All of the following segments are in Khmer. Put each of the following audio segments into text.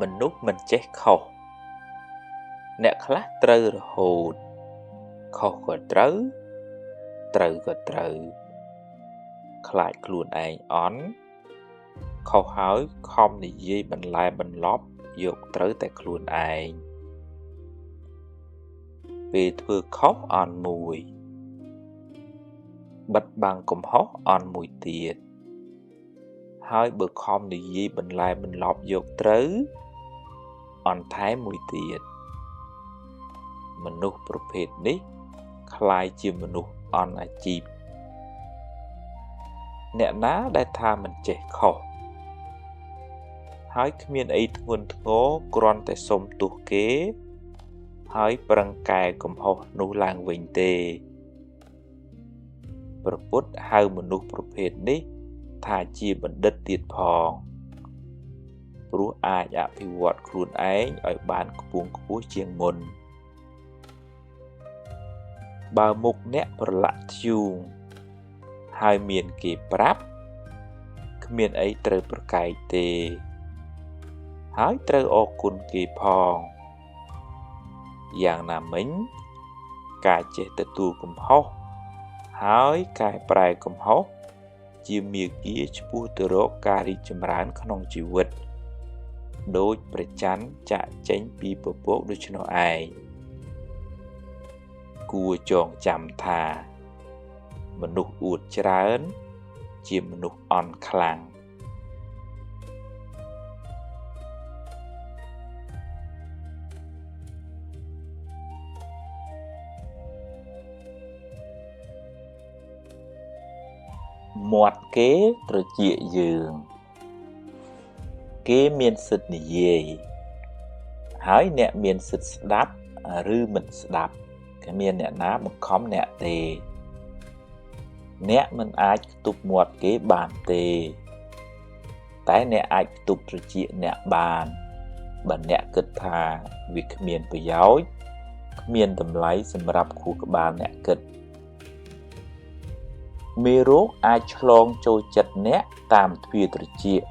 មនុស្សមិនចេះខុសអ្នកខ្លះត្រូវរហូតខុសក៏ត្រូវត្រូវក៏ត្រូវខ្លាចខ្លួនឯងអន់ខុសហើយខំនិយាយបន្លែបន្លប់យកត្រូវតែខ្លួនឯងពេលធ្វើខុសអន់មួយបិទបាំងកំហុសអន់មួយទៀតហើយបើខំនិយាយបន្លែបន្លប់យកត្រូវអន់ថែមមួយទៀតមនុស្សប្រភេទនេះក្លាយជាមនុស្សអន់អាជីពអ្នកណាដែលថាមិនចេះខុសហើយគ្មានអីធ្ងន់ធ្ងរគ្រាន់តែសុំទោសគេហើយប្រឹងកែកំហុសនោះឡើងវិញទេព្រះពុទ្ធហៅមនុស្សប្រភេទនេះថាជាបណ្ឌិតទៀតផងព្រោះអាចអភិវឌ្ឍខ្លួនឯងឲ្យបានខ្ពង់ខ្ពស់ជាងមុនបើមុខអ្នកប្រឡាក់ធ្យូងហើយមានគេប្រាប់គ្មានអីត្រូវប្រកែកទេហើយត្រូវអរគុណគេផងយ៉ាងណាមិញការចេះទទួលកំហុសហើយកែប្រែកំហុសជាមាគ៌ាឆ្ពោះទៅរកការរីកចម្រើនក្នុងជីវិតដូចព្រះច័ន្ទចាក់ចេញពីពពកដូច្នោះឯងគួរចងចាំថាមនុស្សអួតច្រើនជាមនុស្សអន់ខ្លាំងមាត់គេត្រចៀកយើងគេមានសិទ្ធិនិយាយហើយអ្នកមានសិទ្ធិស្ដាប់ឬមិនស្ដាប់គ្មានអ្នកណាបង្ខំអ្នកទេអ្នកមិនអាចខ្ទប់មាត់គេបានទេតែអ្នកអាចខ្ទប់ត្រចៀកអ្នកបានបើអ្នកគិតថាវាគ្មានប្រយោជន៍គ្មានតម្លៃសម្រាប់ខួរក្បាលអ្នកគិតមេរោគអាចឆ្លងចូលចិត្តអ្នកតាមទ្វារត្រចៀក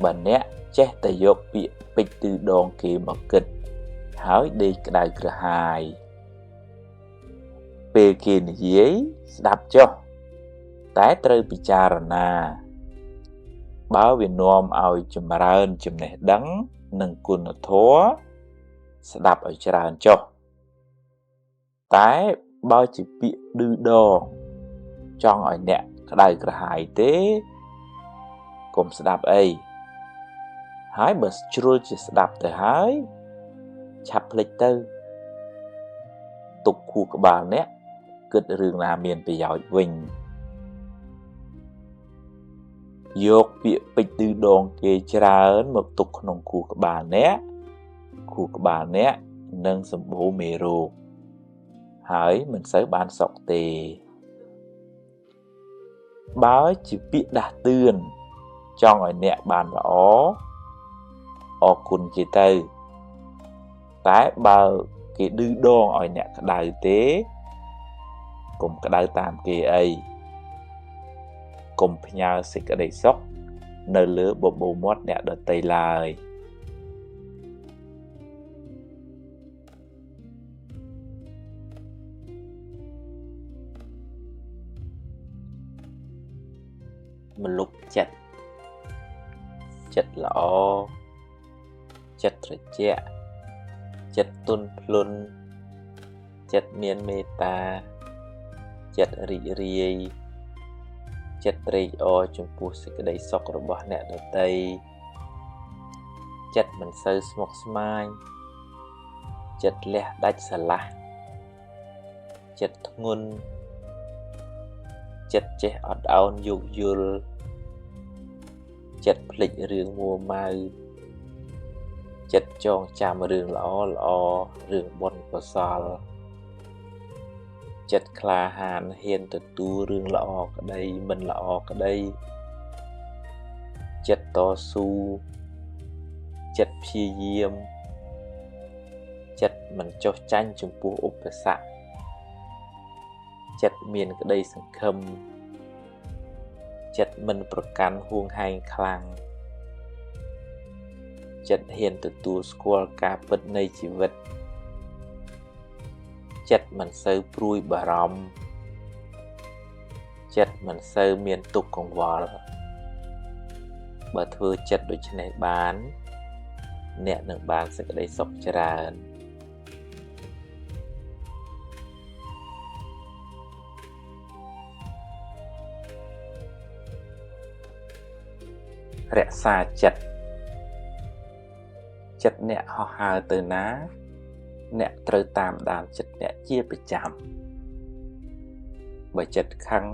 បើអ្នកចេះតែយកពាក្យពេចន៍ទឺដងគេមកគិតហើយដេកក្តៅក្រហាយពេលគេនិយាយស្ដាប់ចុះតែត្រូវពិចារណាបើវានាំឲ្យចម្រើនចំណេះដឹងនិងគុណធម៌ស្ដាប់ឲ្យច្រើនចុះតែបើជាពាក្យឌឺដងចង់ឲ្យអ្នកក្តៅក្រហាយទេកុំស្ដាប់អីហើយបើជ្រុលជាស្ដាប់ទៅហើយឆាប់ភ្លេចទៅទុកខួរក្បាលអ្នកគិតរឿងណាមានប្រយោជន៍វិញយកពាក្យពេចន៍ឌឺដងគេច្រើនមកទុកក្នុងខួរក្បាលអ្នកខួរក្បាលអ្នកនឹងសម្បូរមេរោគហើយមិនសូវបានសុខទេបើជាពាក្យដាស់តឿនចង់ឲ្យអ្នកបានល្អអរគុណគេទៅតែបើគេឌឺដងឲ្យអ្នកក្តៅទេកុំក្តៅតាមគេអីកុំផ្ញើសេចក្តីសុខនៅលើបបូរមាត់អ្នកដទៃឡើយមលុបចិត្តចិត្តល្អចិត្តត្រជាក់ចិត្តទន់ភ្លន់ចិត្តមានមេត្តាចិត្តរីករាយចិត្តត្រេកអរចំពោះសេចក្តីសុខរបស់អ្នកដទៃចិត្តមិនសូវស្មុគស្មាញចិត្តលះដាច់ស្រឡះចិត្តធ្ងន់ចិត្តចេះអត់ឱនយោគយល់ចិត្តភ្លេចរឿងមួម៉ៅចិត្តចងចាំរឿងល្អល្អរឿងបុណ្យកុសលចិត្តក្លាហានហ៊ានទទួលរឿងល្អក្តីមិនល្អក្តីចិត្តតស៊ូចិត្តព្យាយាមចិត្តមិនចុះចាញ់ចំពោះឧបសគ្គចិត្តមានក្តីសង្ឃឹមចិត្តមិនប្រកាន់ហួងហែងខ្លាំង ចិត្តហ៊ានទទួលស្គាល់ការពិតនៃជីវិតចិត្តមិនសូវព្រួយបារម្ភចិត្តមិនសូវមានទុក្ខកង្វល់បើធ្វើចិត្តដូច្នេះបានអ្នកនឹងបានសេចក្តីសុខច្រើនរក្សាចិត្តចិត្តអ្នកហោះហើរទៅណាអ្នកត្រូវតាមដានចិត្តអ្នកជាប្រចាំបើចិត្តខឹង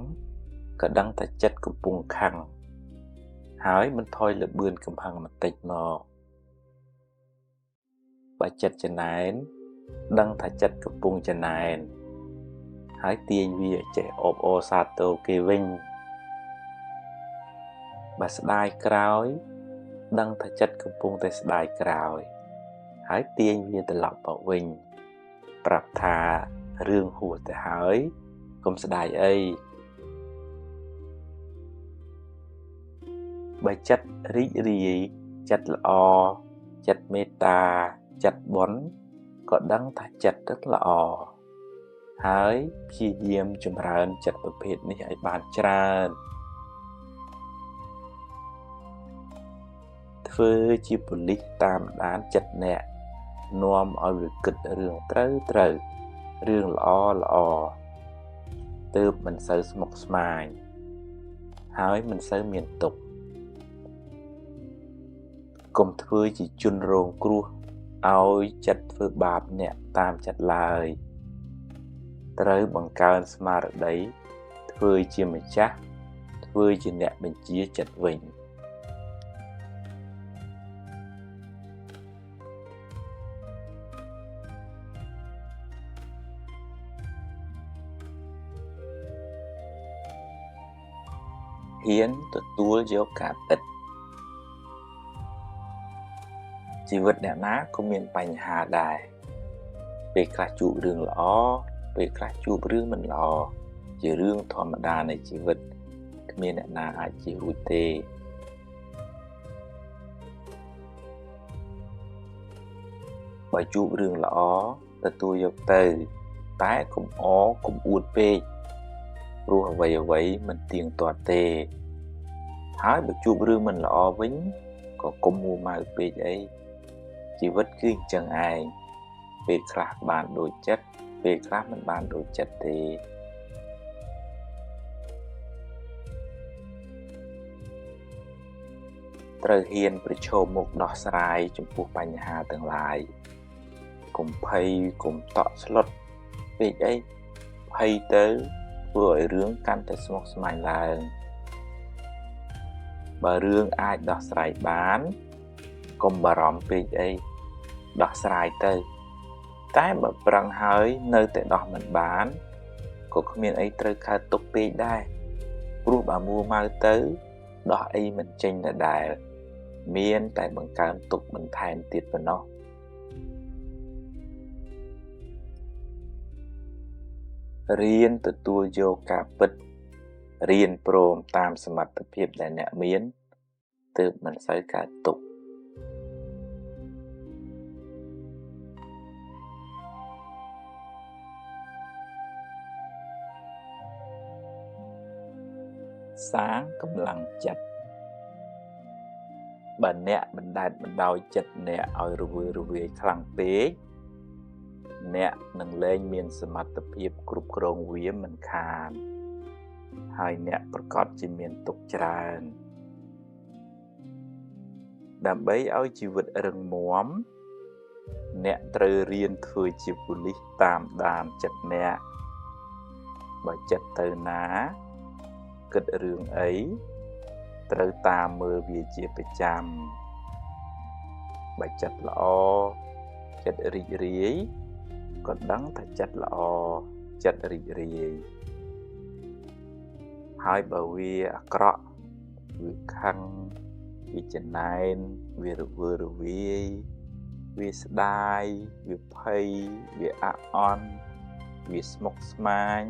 ក៏ដឹងថាចិត្តកំពុងខឹងហើយបន្ថយល្បឿនកំហឹងបន្តិចមកបើចិត្តចំណែនដឹងថាចិត្តកំពុងចំណែនហើយទាញវាឲ្យចេះអបអរសាទរគេវិញបើស្ដាយក្រោយដឹងថាចិត្តកំពុងតែស្ដាយក្រោយហើយទាញវាត្រឡប់មកវិញប្រាប់ថារឿងហួសទៅហើយកុំស្ដាយអីបើចិត្តរីករាយចិត្តល្អចិត្តមេត្តាចិត្តបុណ្យក៏ដឹងថាចិត្តទឹកល្អហើយព្យាយាមចម្រើនចិត្តប្រភេទនេះឲ្យបានច្រើនធ្វើជាប៉ូលីសតាមដានចិត្តអ្នកនាំឲ្យវាគិតរឿងត្រូវត្រូវរឿងល្អល្អទើបមិនសូវស្មុគស្មាញហើយមិនសូវមានទុក្ខកុំធ្វើជាជនរងគ្រោះឲ្យចិត្តធ្វើបាបអ្នកតាមចិត្តឡើយត្រូវបង្កើនស្មារតីធ្វើជាម្ចាស់ធ្វើជាអ្នកបញ្ជាចិត្តវិញហ៊ានទទួលយកការពិតជីវិតអ្នកណាក៏មានបញ្ហាដែរពេលខ្លះជួបរឿងល្អពេលខ្លះជួបរឿងមិនល្អជារឿងធម្មតានៃជីវិតគ្មានអ្នកណាអាចជៀសរួចទេបើជួបរឿងល្អទទួលយកទៅតែកុំអកុំអួតពេកព្រោះអ្វីៗមិនទៀងទាត់ទេហើយបើជួបរឿងមិនល្អវិញក៏កុំមួម៉ៅពេកអីជីវិតគឺអញ្ចឹងឯងពេលខ្លះបានដូចចិត្តពេលខ្លះមិនបានដូចចិត្តទេត្រូវហ៊ានប្រឈមមុខដោះស្រាយចំពោះបញ្ហាទាំងឡាយកុំភ័យកុំតក់ស្លុតពេកអីភ័យទៅធ្វើឲ្យរឿងកាន់តែស្មុគស្មាញឡើងបើរឿងអាចដោះស្រាយបានកុំបារម្ភពេកអីដោះស្រាយទៅតែបើប្រឹងហើយនៅតែដោះមិនបានក៏គ្មានអីត្រូវកើតទុកពេកដែរព្រោះបើមួម៉ៅទៅដោះអីមិនចេញដដែលមានតែបង្កើនទុកបន្ថែមទៀតប៉ុណ្ណោះរៀនទទួលយកការពិតរៀនព្រមតាមសមត្ថភាពដែលអ្នកមានទើបមិនសូវកើតទុក្ខសាងកម្លាំងចិត្តបើអ្នកបណ្ដែតបណ្ដោយចិត្តអ្នកឲ្យរវើរវាយខ្លាំងពេកអ្នកនឹងលែងមានសមត្ថភាពគ្រប់គ្រងវាមិនខានហើយអ្នកប្រកាសជាមានទុក្ខច្រើនដើម្បីឲ្យជីវិតរឹងមាំអ្នកត្រូវរៀនធ្វើជាប៉ូលីសតាមដានចិត្តអ្នកបើចិត្តទៅណាគិតរឿងអីត្រូវតាមមើលវាជាប្រចាំបើចិត្តល្អចិត្តរីករាយក៏ដឹងថាចិត្តល្អចិត្តរីករាយហើយបើវាអាក្រក់វាខឹងវាចំណែនវារវើរវាយវាស្ដាយវាភ័យវាអាក់អន់វាស្មុគស្មាញ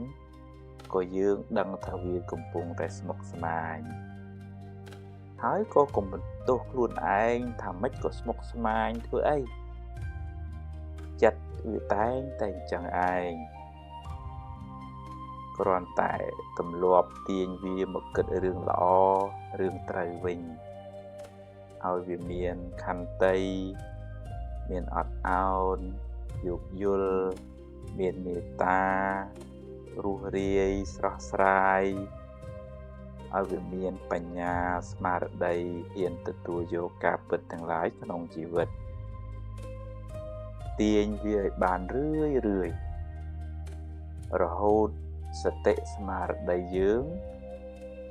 ក៏យើងដឹងថាវាកំពុងតែស្មុគស្មាញ ហើយក៏កុំបន្ទោសខ្លួនឯងថាម៉េចក៏ស្មុគស្មាញធ្វើអីចិត្តវាតែងតែអញ្ចឹងឯងគ្រាន់តែទម្លាប់ទាញវាមកគិតរឿងល្អរឿងត្រូវវិញឲ្យវាមានខន្តីមានអត់ឱនយោគយល់មានមេត្តារួសរាយស្រស់ស្រាយឲ្យវាមានបញ្ញាស្មារតីហ៊ានទទួលយកការពិតទាំងឡាយក្នុងជីវិតទាញវាឲ្យបានរឿយរឿយរហូតសតិស្មារតីយើង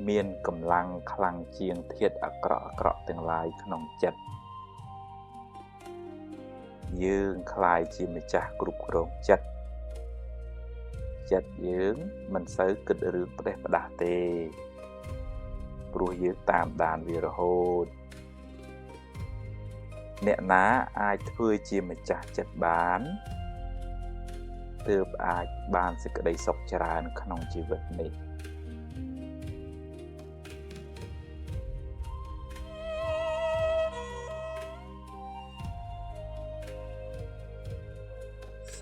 មានកម្លាំងខ្លាំងជាងធាតុអាក្រក់អាក្រក់ទាំងឡាយក្នុងចិត្តយើងក្លាយជាម្ចាស់គ្រប់គ្រងចិត្តចិត្តយើងមិនសូវគិតរឿងផ្ដេសផ្ដាស់ទេព្រោះយើងតាមដានវារហូតអ្នកណាអាចធ្វើជាម្ចាស់ចិត្តបានទើបអាចបានសេចក្តីសុខច្រើនក្នុងជីវិតនេះ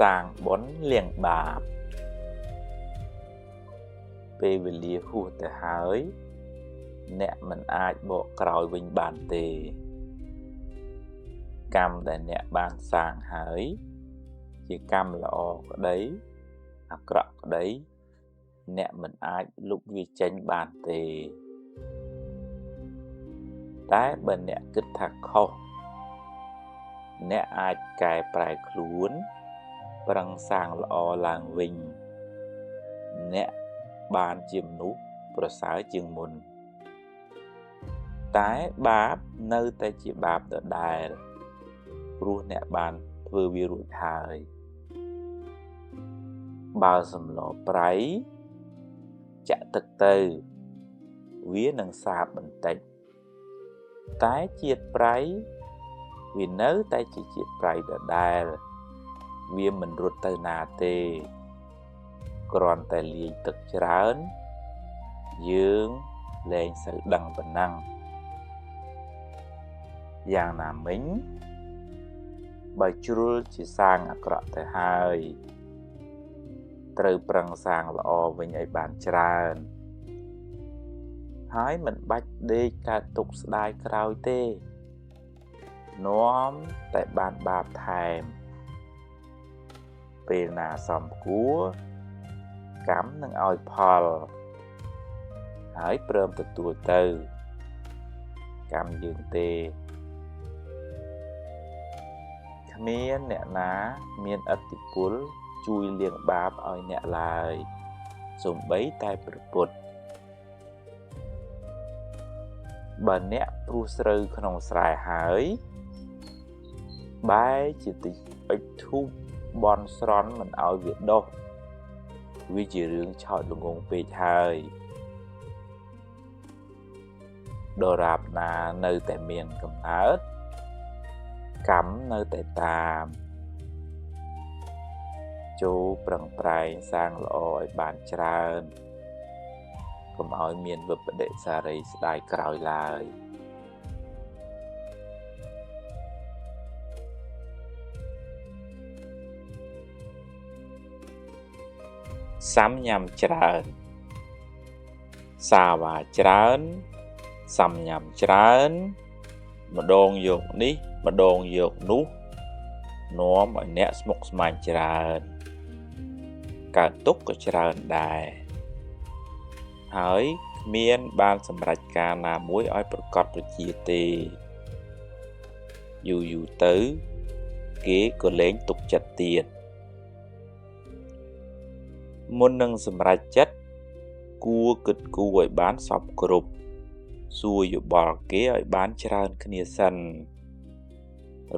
សាងបុណ្យលាងបាបពេលវេលាហួសទៅហើយអ្នកមិនអាចបកក្រោយវិញបានទេកម្មដែលអ្នកបានសាងហើយជាកម្មល្អក្តីអាក្រក់ក្តីអ្នកមិនអាចលុបវាចេញបានទេតែបើអ្នកគិតថាខុសអ្នកអាចកែប្រែខ្លួនប្រឹងសាងល្អឡើងវិញអ្នកបានជាមនុស្សប្រសើរជាងមុនតែបាបនៅតែជាបាបដដែលព្រោះអ្នកបានធ្វើវារួចហើយបើសម្លប្រៃចាក់ទឹកទៅវានឹងសាបបន្តិចតែជាតិប្រៃវានៅតែជាជាតិប្រៃដដែលវាមិនរត់ទៅណាទេគ្រាន់តែលាយទឹកច្រើនយើងលែងសូវដឹងប៉ុណ្ណឹងយ៉ាងណាមិញបើជ្រុលជាសាងអាក្រក់ទៅហើយត្រូវប្រឹងសាងល្អវិញឲ្យបានច្រើនហើយមិនបាច់ដេកកើតទុកស្ដាយក្រោយទេនាំតែបានបាបថែមពេលណាសំគួរកម្មនឹងឲ្យផលហើយព្រមទទួលទៅកម្មយើងទេគ្មានអ្នកណាមានឥទ្ធិពលជួយលាងបាបឲ្យអ្នកឡើយសូម្បីតែព្រះពុទ្ធបើអ្នកព្រោះស្រូវក្នុងស្រែហើយបែរជាតិចអុជធូបបន់ស្រន់មិនឲ្យវាដុះវាជារឿងឆោតល្ងងពេកហើយដរាបណានៅតែមានកំណើតកម្មនៅតែតាមចូលប្រឹងប្រែងសាងល្អឲ្យបានច្រើនកុំឲ្យមានវិបដិសារីស្ដាយក្រោយឡើយសាំញ៉ាំច្រើនសាវ៉ាច្រើនសាំញ៉ាំច្រើនម្ដងយកនេះម្ដងយកនោះនាំឲ្យអ្នកស្មុគស្មាញច្រើនកើតទុក្ខក៏ច្រើនដែរហើយគ្មានបានសម្រេចការណាមួយឲ្យប្រកបប្រជាទេយូរយូរទៅគេក៏លែងទុកចិត្តទៀតមុននឹងសម្រេចចិត្តគួរគិតគូរឲ្យបានសព្វគ្រប់សួរយោបល់គេឲ្យបានច្រើនគ្នាសិន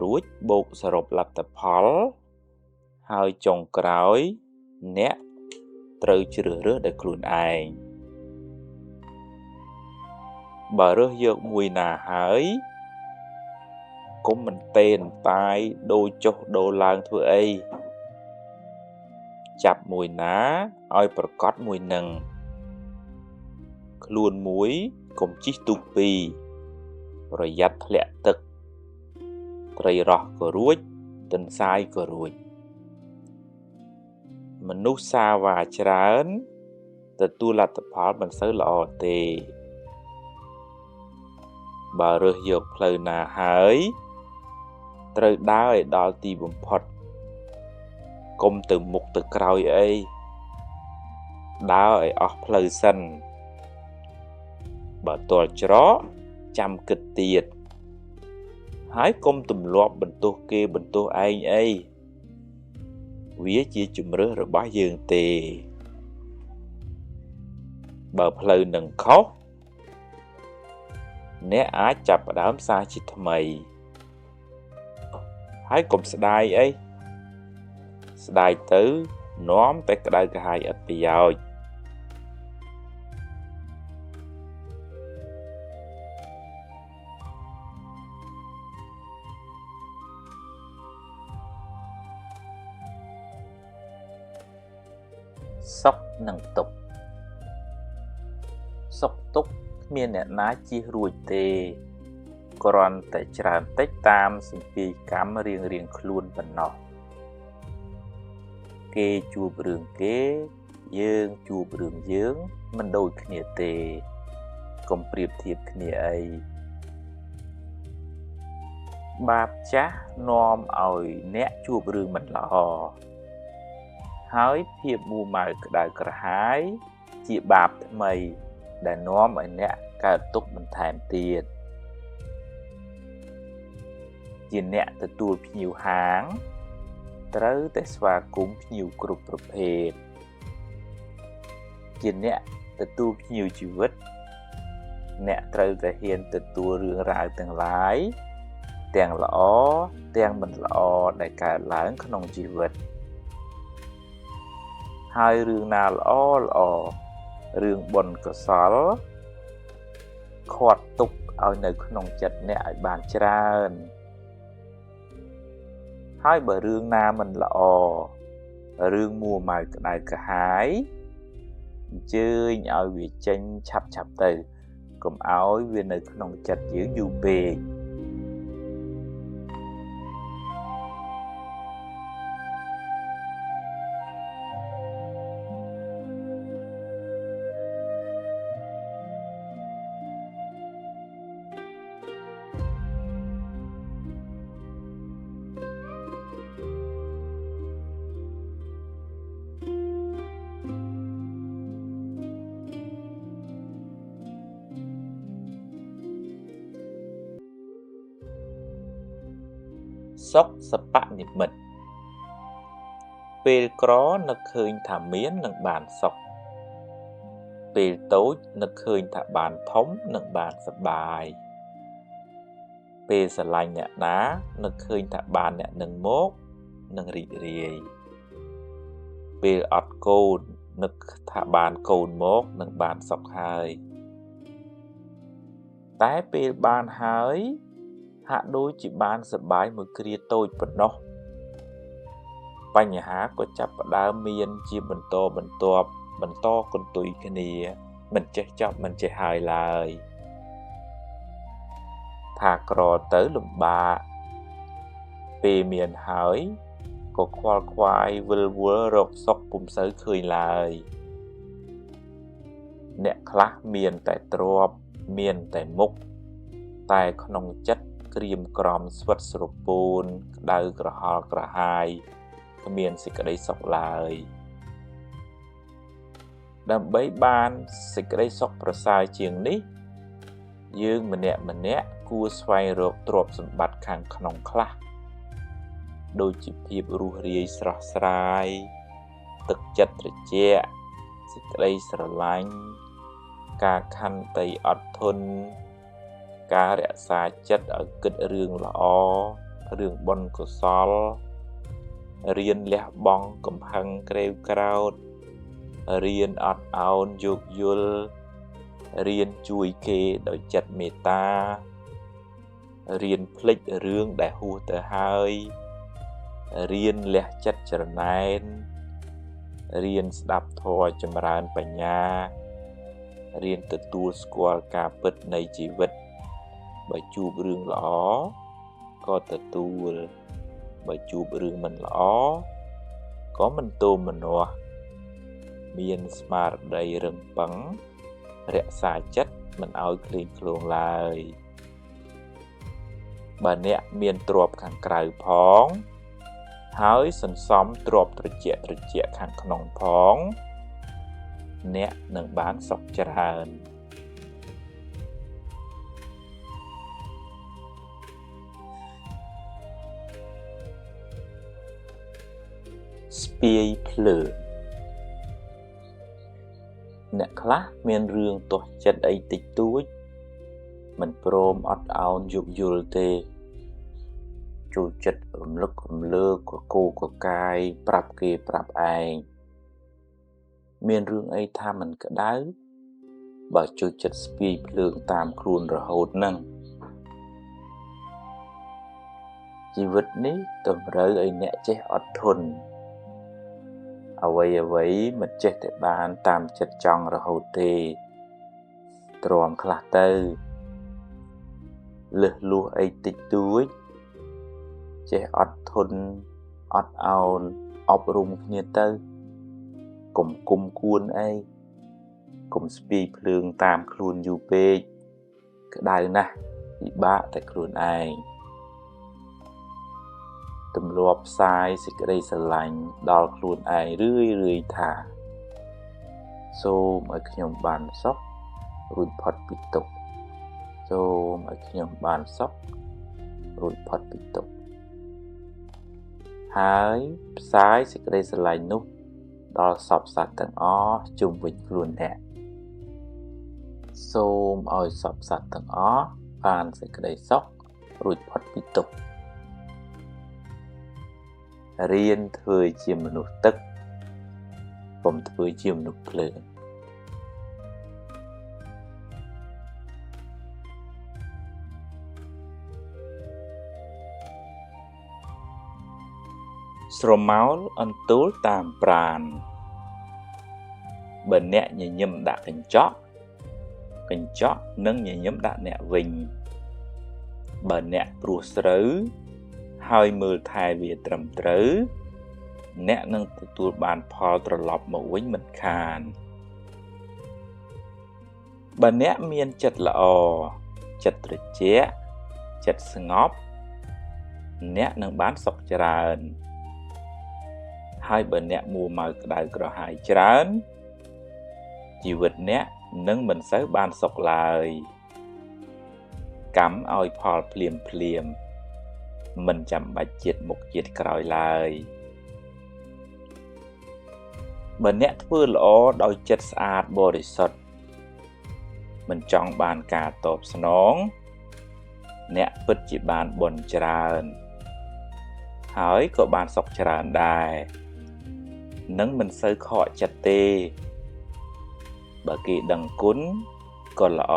រួចបូកសរុបលទ្ធផលហើយចុងក្រោយអ្នកត្រូវជ្រើសរើសដោយខ្លួនឯងបើរើសយកមួយណាហើយកុំមិនទេនតាយដូរចុះដូរឡើងធ្វើអីចាប់មួយណាឲ្យប្រកាសមួយនឹងខ្លួនមួយកុំជិះទូកពីរ ប្រយ័ត្នធ្លាក់ទឹកត្រីរស់ក៏រួចទន្សាយក៏រួចមនុស្សសាវ៉ាច្រើនទទួលលទ្ធផលមិនសូវល្អទេបើរើសយកផ្លូវណាហើយត្រូវដើរឲ្យដល់ទីបំផុតកុំទៅមុខទៅក្រោយអីដើរឲ្យអស់ផ្លូវសិនបើទាល់ច្រកចាំគិតទៀតហើយកុំទម្លាប់បន្ទោសគេបន្ទោសឯងអីវាជាជំរើសរបស់យើងទេបើផ្លូវនឹងខុសអ្នកអាចចាប់ផ្ដើមសារជាថ្មីហើយកុំស្ដាយអីស្ដាយទៅនាំតែក្តៅក្រហាយឥតប្រយោជន៍សុខនិងទុក្ខសុខទុក្ខគ្មានអ្នកណាជៀសរួចទេគ្រាន់តែច្រើនតិចតាមសម្ពាយកម្មរៀងៗខ្លួនប៉ុណ្ណោះគេជួបរឿងគេយើងជួបរឿងយើងមិនដូចគ្នាទេកុំប្រៀបធៀបគ្នាអីបាបចាស់នាំឲ្យអ្នកជួបរឿងមិនល្អហើយភាពមួម៉ៅក្តៅក្រហាយជាបាបថ្មីដែលនាំឲ្យអ្នកកើតទុក្ខបន្ថែមទៀតជាអ្នកទទួលភ្ញៀវហាងត្រូវតែស្វាគមន៍ភ្ញៀវគ្រប់ប្រភេទជាអ្នកទទួលភ្ញៀវជីវិតអ្នកត្រូវតែហ៊ានទទួលរឿងរ៉ាវទាំងឡាយទាំងល្អទាំងមិនល្អដែលកើតឡើងក្នុងជីវិតហើយរឿងណាល្អល្អរឿងបុណ្យកុសលខាត់ទុកឲ្យនៅក្នុងចិត្តអ្នកឲ្យបានច្រើនហើយបើរឿងណាមិនល្អរឿងមួម៉ៅក្តៅក្រហាយអញ្ជើញឲ្យវាចេញឆាប់ឆាប់ទៅកុំឲ្យវានៅក្នុងចិត្តយើងយូរពេកសុខសបនិមិត្តពេលក្រនឹកឃើញថាមាននឹងបានសុខពេលតូចនឹកឃើញថាបានធំនឹងបានសប្បាយពេលស្រឡាញ់អ្នកណានឹកឃើញថាបានអ្នកនឹងមកនឹងរីករាយពេលអត់កូននឹកថាបានកូនមកនឹងបានសុខហើយតែពេលបានហើយហាក់ដូចជាបានសប្បាយមួយគ្រាតូចប៉ុណ្ណោះបញ្ហាក៏ចាប់ផ្ដើមមានជាបន្តបន្ទាប់បន្តកន្ទុយគ្នាមិនចេះចប់មិនចេះហើយឡើយថាក្រទៅលំបាកពេលមានហើយក៏ខ្វល់ខ្វាយវិលវល់រកសុខពុំសូវឃើញឡើយអ្នកខ្លះមានតែទ្រព្យមានតែមុខតែក្នុងចិត្តក្រៀមក្រំស្វិតស្រពោនក្តៅក្រហល់ក្រហាយគ្មានសេចក្តីសុខឡើយដើម្បីបានសេចក្តីសុខប្រសើរជាងនេះយើងម្នាក់ម្នាក់គួរស្វែងរកទ្រព្យសម្បត្តិខាងក្នុងខ្លះដូចជាភាពរួសរាយស្រស់ស្រាយទឹកចិត្តត្រជាក់សេចក្តីស្រឡាញ់ការខន្តីអត់ធន់ការរក្សាចិត្តឲ្យគិតរឿងល្អរឿងបុណ្យកុសលរៀនលះបង់កំហឹងក្រេវក្រោធរៀនអត់ឱនយោគយល់រៀនជួយគេដោយចិត្តមេត្តារៀនភ្លេចរឿងដែលហួសទៅហើយរៀនលះចិត្តច្រណែនរៀនស្ដាប់ធម៌ចម្រើនបញ្ញារៀនទទួលស្គាល់ការពិតនៃជីវិត បើជួបរឿងល្អក៏ទទួលបើជួបរឿងមិនល្អក៏មិនទោមនស្សមានស្មារតីរឹងប៉ឹងរក្សាចិត្តមិនឲ្យឃ្លីងឃ្លោងឡើយបើអ្នកមានទ្រព្យខាងក្រៅផងហើយសន្សំទ្រព្យត្រជាក់ខាងក្នុងផងអ្នកនឹងបានសុខច្រើនស្ពាយភ្លើងអ្នកខ្លះមានរឿងទាស់ចិត្តអីតិចតួចមិនព្រមអត់ឱនយោគយល់ទេចូលចិត្តរំលឹករំលើកកកកកាយប្រាប់គេប្រាប់ឯងមានរឿងអីថាមិនក្តៅបើចូលចិត្តស្ពាយភ្លើងតាមខ្លួនរហូតហ្នឹងជីវិតនេះតម្រូវឲ្យអ្នកចេះអត់ធន់អ្វីៗមិនចេះតែបានតាមចិត្តចង់រហូតទេទ្រាំខ្លះទៅលឹះលួសអីតិចតួចចេះអត់ធន់អត់ឱនអប់រំគ្នាទៅកុំគុំគួនអីកុំស្ពាយភ្លើងតាមខ្លួនយូរពេកក្តៅណាស់ពិបាកតែខ្លួនឯងទម្លាប់ផ្សាយសេចក្តីស្រឡាញ់ដល់ខ្លួនឯងរឿយៗថាសូមឲ្យខ្ញុំបានសុខរួចផុតពីទុក្ខសូមឲ្យខ្ញុំបានសុខរួចផុតពីទុក្ខហើយផ្សាយសេចក្តីស្រឡាញ់នោះដល់សព្វសត្វទាំងអស់ជុំវិញខ្លួនអ្នកសូមឲ្យសព្វសត្វទាំងអស់បានសេចក្តីសុខរួចផុតពីទុក្ខរៀនធ្វើជាមនុស្សទឹកកុំធ្វើជាមនុស្សភ្លើងស្រមោលអន្ទោលតាមប្រានបើអ្នកញញឹមដាក់កញ្ចក់កញ្ចក់នឹងញញឹមដាក់អ្នកវិញបើអ្នកព្រោះស្រូវហើយមើលថែវាត្រឹមត្រូវអ្នកនឹងទទួលបានផលត្រឡប់មកវិញមិនខានបើអ្នកមានចិត្តល្អចិត្តត្រជាក់ចិត្តស្ងប់អ្នកនឹងបានសុខច្រើនហើយបើអ្នកមួម៉ៅក្តៅក្រហាយច្រើនជីវិតអ្នកនឹងមិនសូវបានសុខឡើយកម្មឲ្យផលភ្លាមភ្លាមមិនចាំបាច់ជាតិមុខជាតិក្រោយឡើយបើអ្នកធ្វើល្អដោយចិត្តស្អាតបរិសុទ្ធមិនចង់បានការតបស្នងអ្នកពិតជាបានបុណ្យច្រើនហើយក៏បានសុខច្រើនដែរនឹងមិនសូវខកចិត្តទេបើគេដឹងគុណក៏ល្អ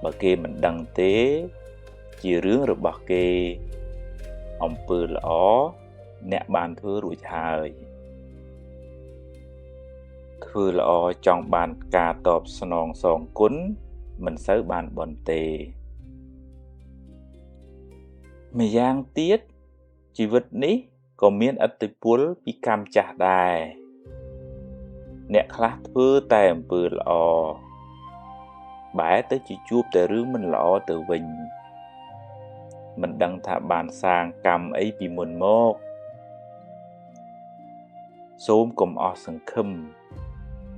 បើគេមិនដឹងទេជារឿងរបស់គេអំពើល្អអ្នកបានធ្វើរួចហើយធ្វើល្អចង់បានការតបស្នងសងគុណមិនសូវបានបុណ្យទេម្យ៉ាងទៀតជីវិតនេះក៏មានឥទ្ធិពលពីកម្មចាស់ដែរអ្នកខ្លះធ្វើតែអំពើល្អបែរទៅជាជួបតែរឿងមិនល្អទៅវិញមិនដឹងថាបានសាងកម្មអីពីមុនមកសូមកុំអស់សង្ឃឹម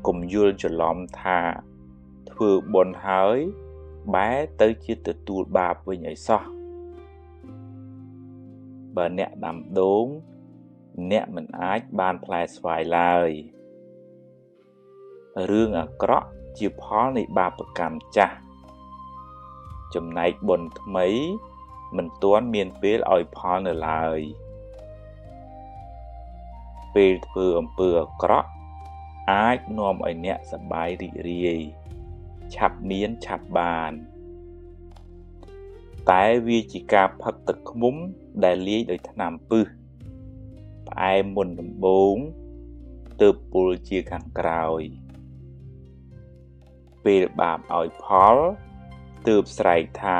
កុំយល់ច្រឡំថាធ្វើបុណ្យហើយបែរទៅជាទទួលបាបវិញឲ្យសោះបើអ្នកដាំដូងអ្នកមិនអាចបានផ្លែស្វាយឡើយរឿងអាក្រក់ជាផលនៃបាបកម្មចាស់ចំណែកបុណ្យថ្មីមិនទាន់មានពេលឲ្យផលនៅឡើយពេលធ្វើអំពើអាក្រក់អាចនាំឲ្យអ្នកសប្បាយរីករាយឆាប់មានឆាប់បានតែវាជាការផឹកទឹកឃ្មុំដែលលាយដោយថ្នាំពិសផ្អែមមុនដំបូងទើបពុលជាខាងក្រោយពេលបាបឲ្យផល ទើបស្រែកថា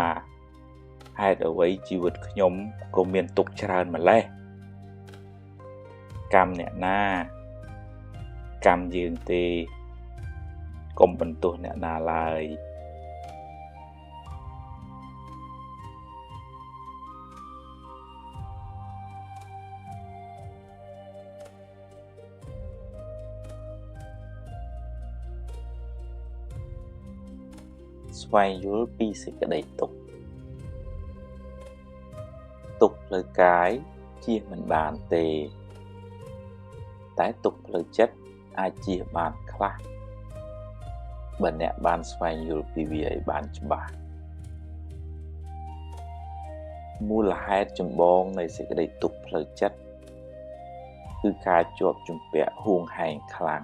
ហេតុអ្វីជីវិតខ្ញុំក៏មានទុក្ខច្រើនម្ល៉េះកម្មអ្នកណាកម្មយើងទេកុំបន្ទោសអ្នកណាឡើយស្វែងយល់ពីសេចក្តីទុក្ខទុក្ខផ្លូវកាយជៀសមិនបានទេតែទុក្ខផ្លូវចិត្តអាចជៀសបានខ្លះបើអ្នកបានស្វែងយល់ពីវាឲ្យបានច្បាស់មូលហេតុចម្បងនៃសេចក្តីទុក្ខផ្លូវចិត្តគឺការជាប់ជំពាក់ហួងហែងខ្លាំង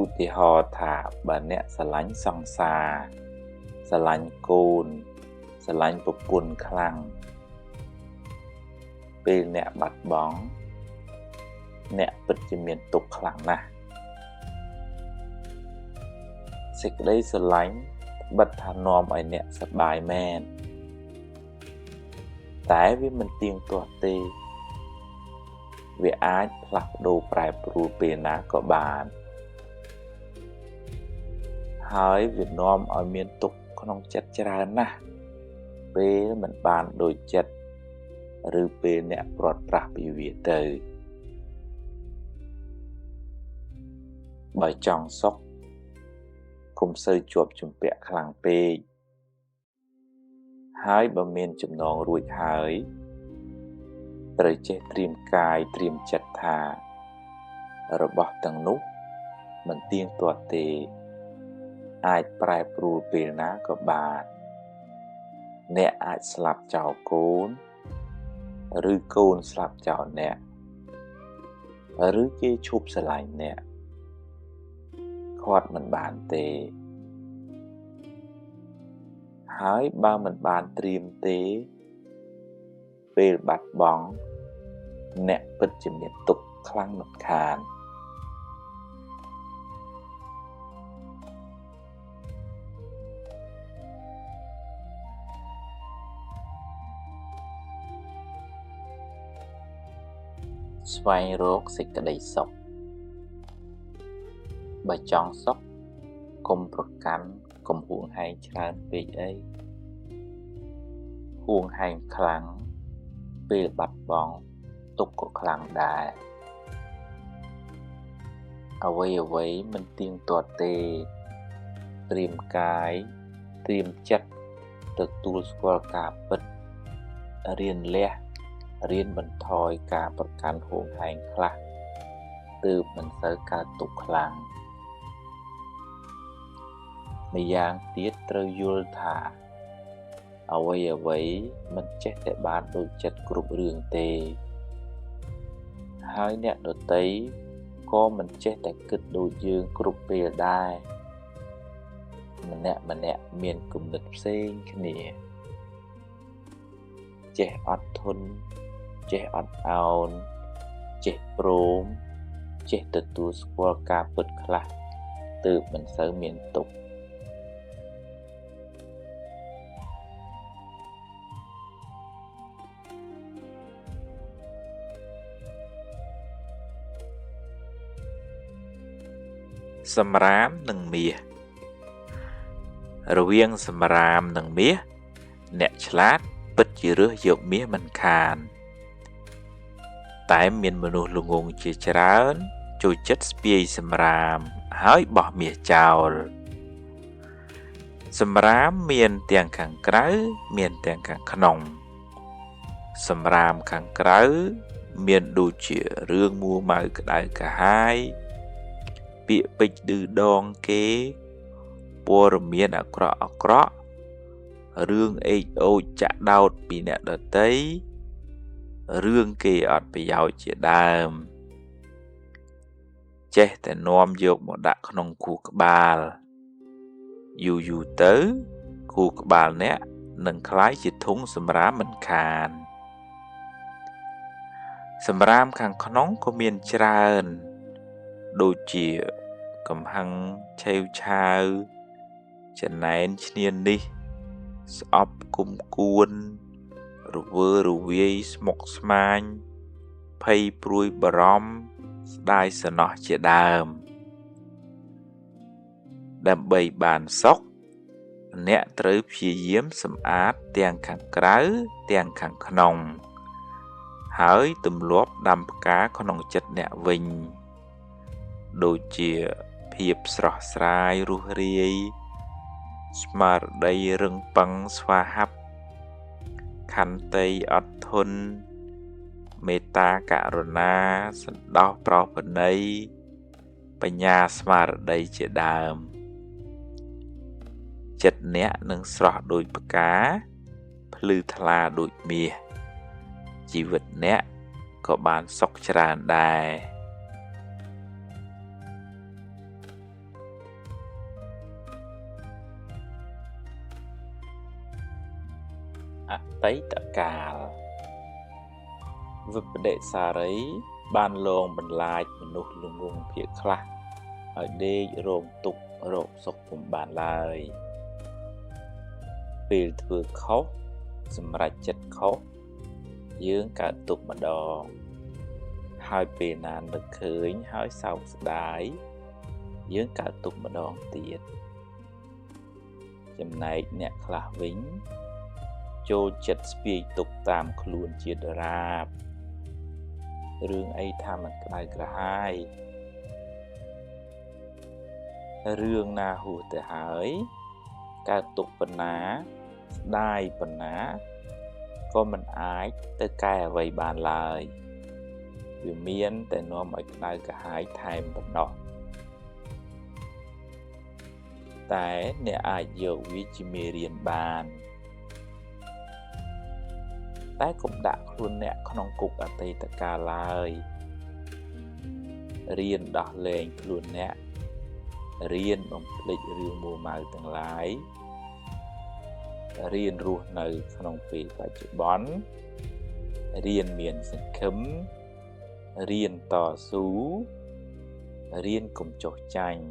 ឧទាហរណ៍ថាបើអ្នកស្រឡាញ់សង្សារស្រឡាញ់កូនស្រឡាញ់ប្រពន្ធខ្លាំងពេលអ្នកបាត់បង់អ្នកពិតជាមានទុក្ខខ្លាំងណាស់សេចក្តីស្រឡាញ់បិទថានាំឲ្យអ្នកសប្បាយមែនតែវាមិនទៀងទាត់ទេវាអាចផ្លាស់ប្ដូរប្រែប្រួលពេលណាក៏បានហើយវានាំឲ្យមានទុក្ខក្នុងចិត្តច្រើនណាស់ពេលមិនបានដូចចិត្តឬពេលអ្នកព្រាត់ប្រាសពីវាទៅបើចង់សុខកុំសូវជាប់ជំពាក់ខ្លាំងពេកហើយបើមានចំណងរួចហើយត្រូវចេះត្រៀមកាយត្រៀមចិត្តថារបស់ទាំងនោះមិនទៀងទាត់ទេអាចប្រែប្រួលពេលណាក៏បានអ្នកអាចស្លាប់ចោលកូនឬកូនស្លាប់ចោលអ្នកឬគេឈប់ស្រឡាញ់អ្នកខាត់មិនបានទេហើយបើមិនបានត្រៀមទេពេលបាត់បង់អ្នកពិតជាមានទុក្ខខ្លាំងមិនខានស្វែងរកសេចក្តីសុខបើចង់សុខកុំប្រកាន់កុំហួងហែងច្រើនពេកអីហួងហែងខ្លាំងពេលបាត់បង់ទុក្ខក៏ខ្លាំងដែរអ្វីៗមិនទៀងទាត់ទេត្រៀមកាយត្រៀមចិត្តទទួលស្គាល់ការពិតរៀនលះរៀនបន្ថយការប្រកាន់ហួងហែងខ្លះទើបមិនសូវកើតទុក្ខខ្លាំងម្យ៉ាងទៀតត្រូវយល់ថាអ្វីៗមិនចេះតែបានដូចចិត្តគ្រប់រឿងទេហើយអ្នកដទៃក៏មិនចេះតែគិតដូចយើងគ្រប់ពេលដែរម្នាក់ៗមានគំនិតផ្សេងគ្នាចេះអត់ធន់ចេះអត់ឱនចេះព្រមចេះទទួលស្គាល់ការពិតខ្លះទើបមិនសូវមានទុក្ខសម្រាមនិងមាសរវាងសម្រាមនិងមាសអ្នកឆ្លាតពិតជារើសយកមាសមិនខានតែមានមនុស្សល្ងង់ជាច្រើនចូលចិត្តស្ពាយសម្រាមហើយបោះមាសចោលសម្រាមមានទាំងខាងក្រៅមានទាំងខាងក្នុងសម្រាមខាងក្រៅមានដូចជារឿងមួម៉ៅក្តៅក្រហាយពាក្យពេចន៍ឌឺដងគេព័ត៌មានអាក្រក់ៗរឿងអេកអូចចាក់ដោតពីអ្នកដទៃរឿងគេអត់ប្រយោជន៍ជាដើមចេះតែនាំយកមកដាក់ក្នុងខួរក្បាលយូរៗទៅខួរក្បាលអ្នកនឹងក្លាយជាធុងសម្រាមមិនខានសម្រាមខាងក្នុងក៏មានច្រើនដូចជាកំហឹងឆេវឆាវ ចំណែនឈ្នានីសស្អប់គុំគួនរវើរវាយស្មុគស្មាញភ័យព្រួយបារម្ភស្ដាយស្រណោះជាដើមដើម្បីបានសុខអ្នកត្រូវព្យាយាមសម្អាតទាំងខាងក្រៅទាំងខាងក្នុងហើយទម្លាប់ដាំផ្កាក្នុងចិត្តអ្នកវិញដូចជាភាពស្រស់ស្រាយរួសរាយស្មារតីរឹងប៉ឹងស្វាហាប់ខន្តីអត់ធន់មេត្តាករុណាសន្តោសប្រោសប្រណីបញ្ញាស្មារតីជាដើមចិត្តអ្នកនឹងស្រស់ដូចផ្កាភ្លឺថ្លាដូចមាសជីវិតអ្នកក៏បានសុខច្រើនដែរអតីតកាលវិបដិសារីបានលងបន្លាចមនុស្សល្ងង់ភាគខ្លះឲ្យដេករងទុក្ខរកសុខពុំបានឡើយពេលធ្វើខុសសម្រេចចិត្តខុសយើងកើតទុក្ខម្ដងហើយពេលណានឹកឃើញហើយសោកស្ដាយយើងកើតទុក្ខម្ដងទៀតចំណែកអ្នកខ្លះវិញចូលចិត្តស្ពាយទុក្ខតាមខ្លួនជាដរាបរឿងអីថាមិនក្តៅក្រហាយរឿងណាហួសទៅហើយកើតទុក្ខប៉ុណ្ណាស្ដាយប៉ុណ្ណាក៏មិនអាចទៅកែអ្វីបានឡើយវាមានតែនាំឲ្យក្តៅក្រហាយថែមប៉ុណ្ណោះតែអ្នកអាចយកវាជាមេរៀនបានតែកុំដាក់ខ្លួនអ្នកក្នុងគុកអតីតកាលឡើយរៀនដោះលែងខ្លួនអ្នករៀនបំភ្លេចរឿងមួម៉ៅទាំងឡាយរៀនរស់នៅក្នុងពេលបច្ចុប្បន្នរៀនមានសង្ឃឹមរៀនតស៊ូរៀនកុំចុះចាញ់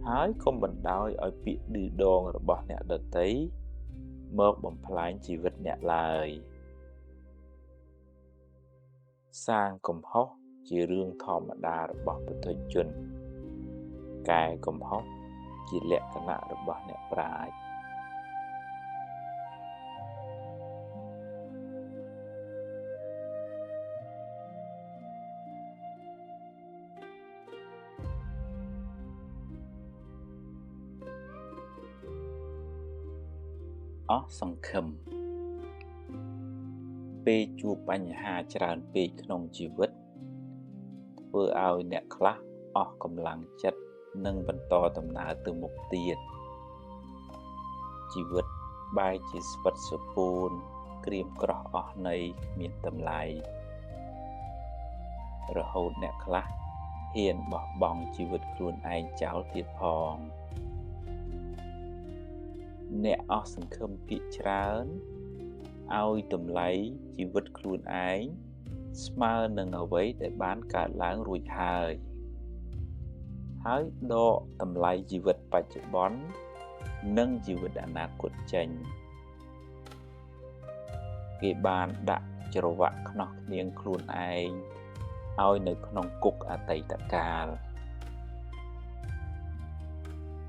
ហើយកុំបណ្ដោយឲ្យពាក្យឌឺដងរបស់អ្នកដទៃមកបំផ្លាញជីវិតអ្នកឡើយសាងកំហុសជារឿងធម្មតារបស់បុថុជនកែកំហុសជាលក្ខណៈរបស់អ្នកប្រាជ្ញអស់សង្ឃឹមពេលជួបបញ្ហាច្រើនពេកក្នុងជីវិតធ្វើឲ្យអ្នកខ្លះអស់កម្លាំងចិត្តនិងបន្តដំណើរទៅមុខទៀតជីវិតបែរជាស្វិតស្រពោនក្រៀមក្រោះអស់ន័យគ្មានតម្លៃរហូតអ្នកខ្លះហ៊ានបោះបង់ជីវិតខ្លួនឯងចោលទៀតផងអ្នកអស់សង្ឃឹមភាគច្រើនឲ្យតម្លៃជីវិតខ្លួនឯងស្មើនឹងអ្វីដែលបានកើតឡើងរួចហើយហើយដកតម្លៃជីវិតបច្ចុប្បន្ននិងជីវិតអនាគតចេញគេបានដាក់ច្រវាក់ខ្នោះខ្នៀងខ្លួនឯងឲ្យនៅក្នុងគុកអតីតកាល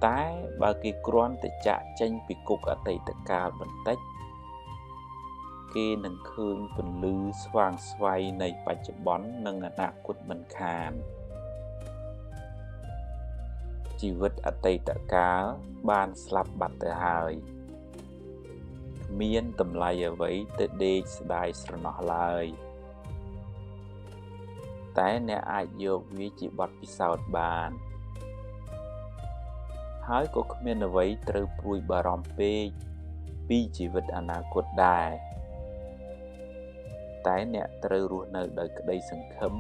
តែបើគេគ្រាន់តែចាក់ចេញពីគុកអតីតកាលបន្តិចគេនឹងឃើញពន្លឺស្វាងស្វ័យនៃបច្ចុប្បន្ននិងអនាគតមិនខានជីវិតអតីតកាលបានស្លាប់បាត់ទៅហើយគ្មានតម្លៃអ្វីទៅដេកស្ដាយស្រណោះឡើយតែអ្នកអាចយកវាជាបទពិសោធន៍បានហើយក៏គ្មានអ្វីត្រូវព្រួយបារម្ភពេកពីជីវិតអនាគតដែរតែអ្នកត្រូវរស់នៅដោយក្តីសង្ឃឹម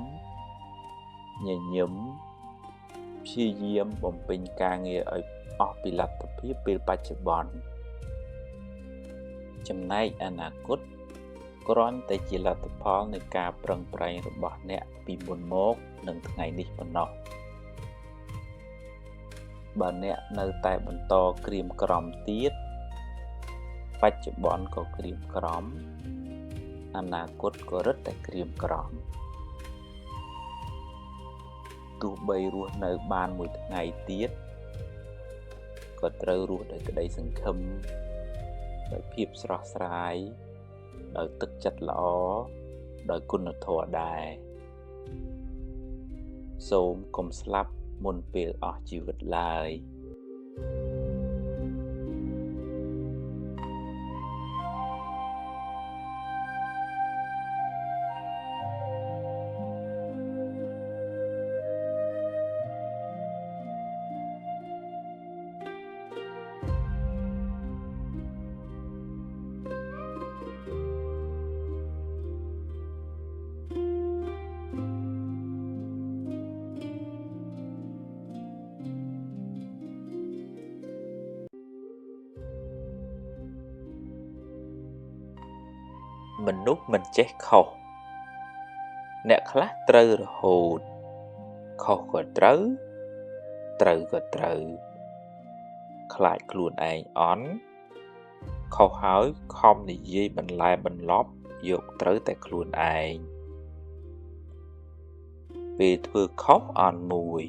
ញញឹមព្យាយាមបំពេញការងារឲ្យអស់ពីលទ្ធភាពពេលបច្ចុប្បន្នចំណែកអនាគតគ្រាន់តែជាលទ្ធផលនៃការប្រឹងប្រែងរបស់អ្នកពីមុនមកនិងថ្ងៃនេះប៉ុណ្ណោះ បើអ្នកនៅតែបន្តក្រៀមក្រំទៀតបច្ចុប្បន្នក៏ក្រៀមក្រំអនាគតក៏រឹតតែក្រៀមក្រំទោះបីរស់នៅបានមួយថ្ងៃទៀតក៏ត្រូវរស់ដោយក្តីសង្ឃឹមដោយភាពស្រស់ស្រាយដោយទឹកចិត្តល្អដោយគុណធម៌ដែរសូមកុំស្លាប់មុនពេលអស់ជីវិតឡើយមនុស្សមិនចេះខុសអ្នកខ្លះត្រូវរហូតខុសក៏ត្រូវត្រូវក៏ត្រូវខ្លាចខ្លួនឯងអន់ខុសហើយខំនិយាយបន្លែបន្លប់យកត្រូវតែខ្លួនឯងពេលធ្វើខុសអន់មួយ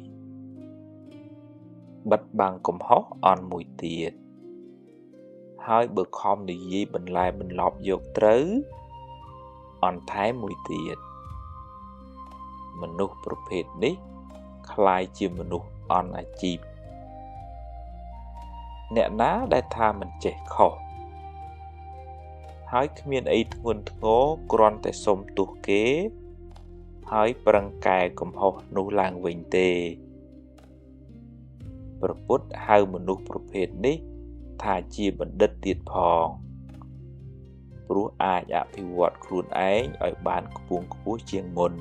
បិទបាំងកំហុសអន់មួយទៀតហើយបើខំនិយាយបន្លែបន្លប់យកត្រូវអន់ថែមមួយទៀតមនុស្សប្រភេទនេះក្លាយជាមនុស្សអន់អាជីពអ្នកណាដែលថាមិនចេះខុសហើយគ្មានអីធ្ងន់ធ្ងរគ្រាន់តែសុំទោសគេហើយប្រឹងកែកំហុសនោះឡើងវិញទេព្រះពុទ្ធហៅមនុស្សប្រភេទនេះថាជាបណ្ឌិតទៀតផងព្រោះអាចអភិវឌ្ឍខ្លួនឯងឲ្យបានខ្ពង់ខ្ពស់ជាងមុន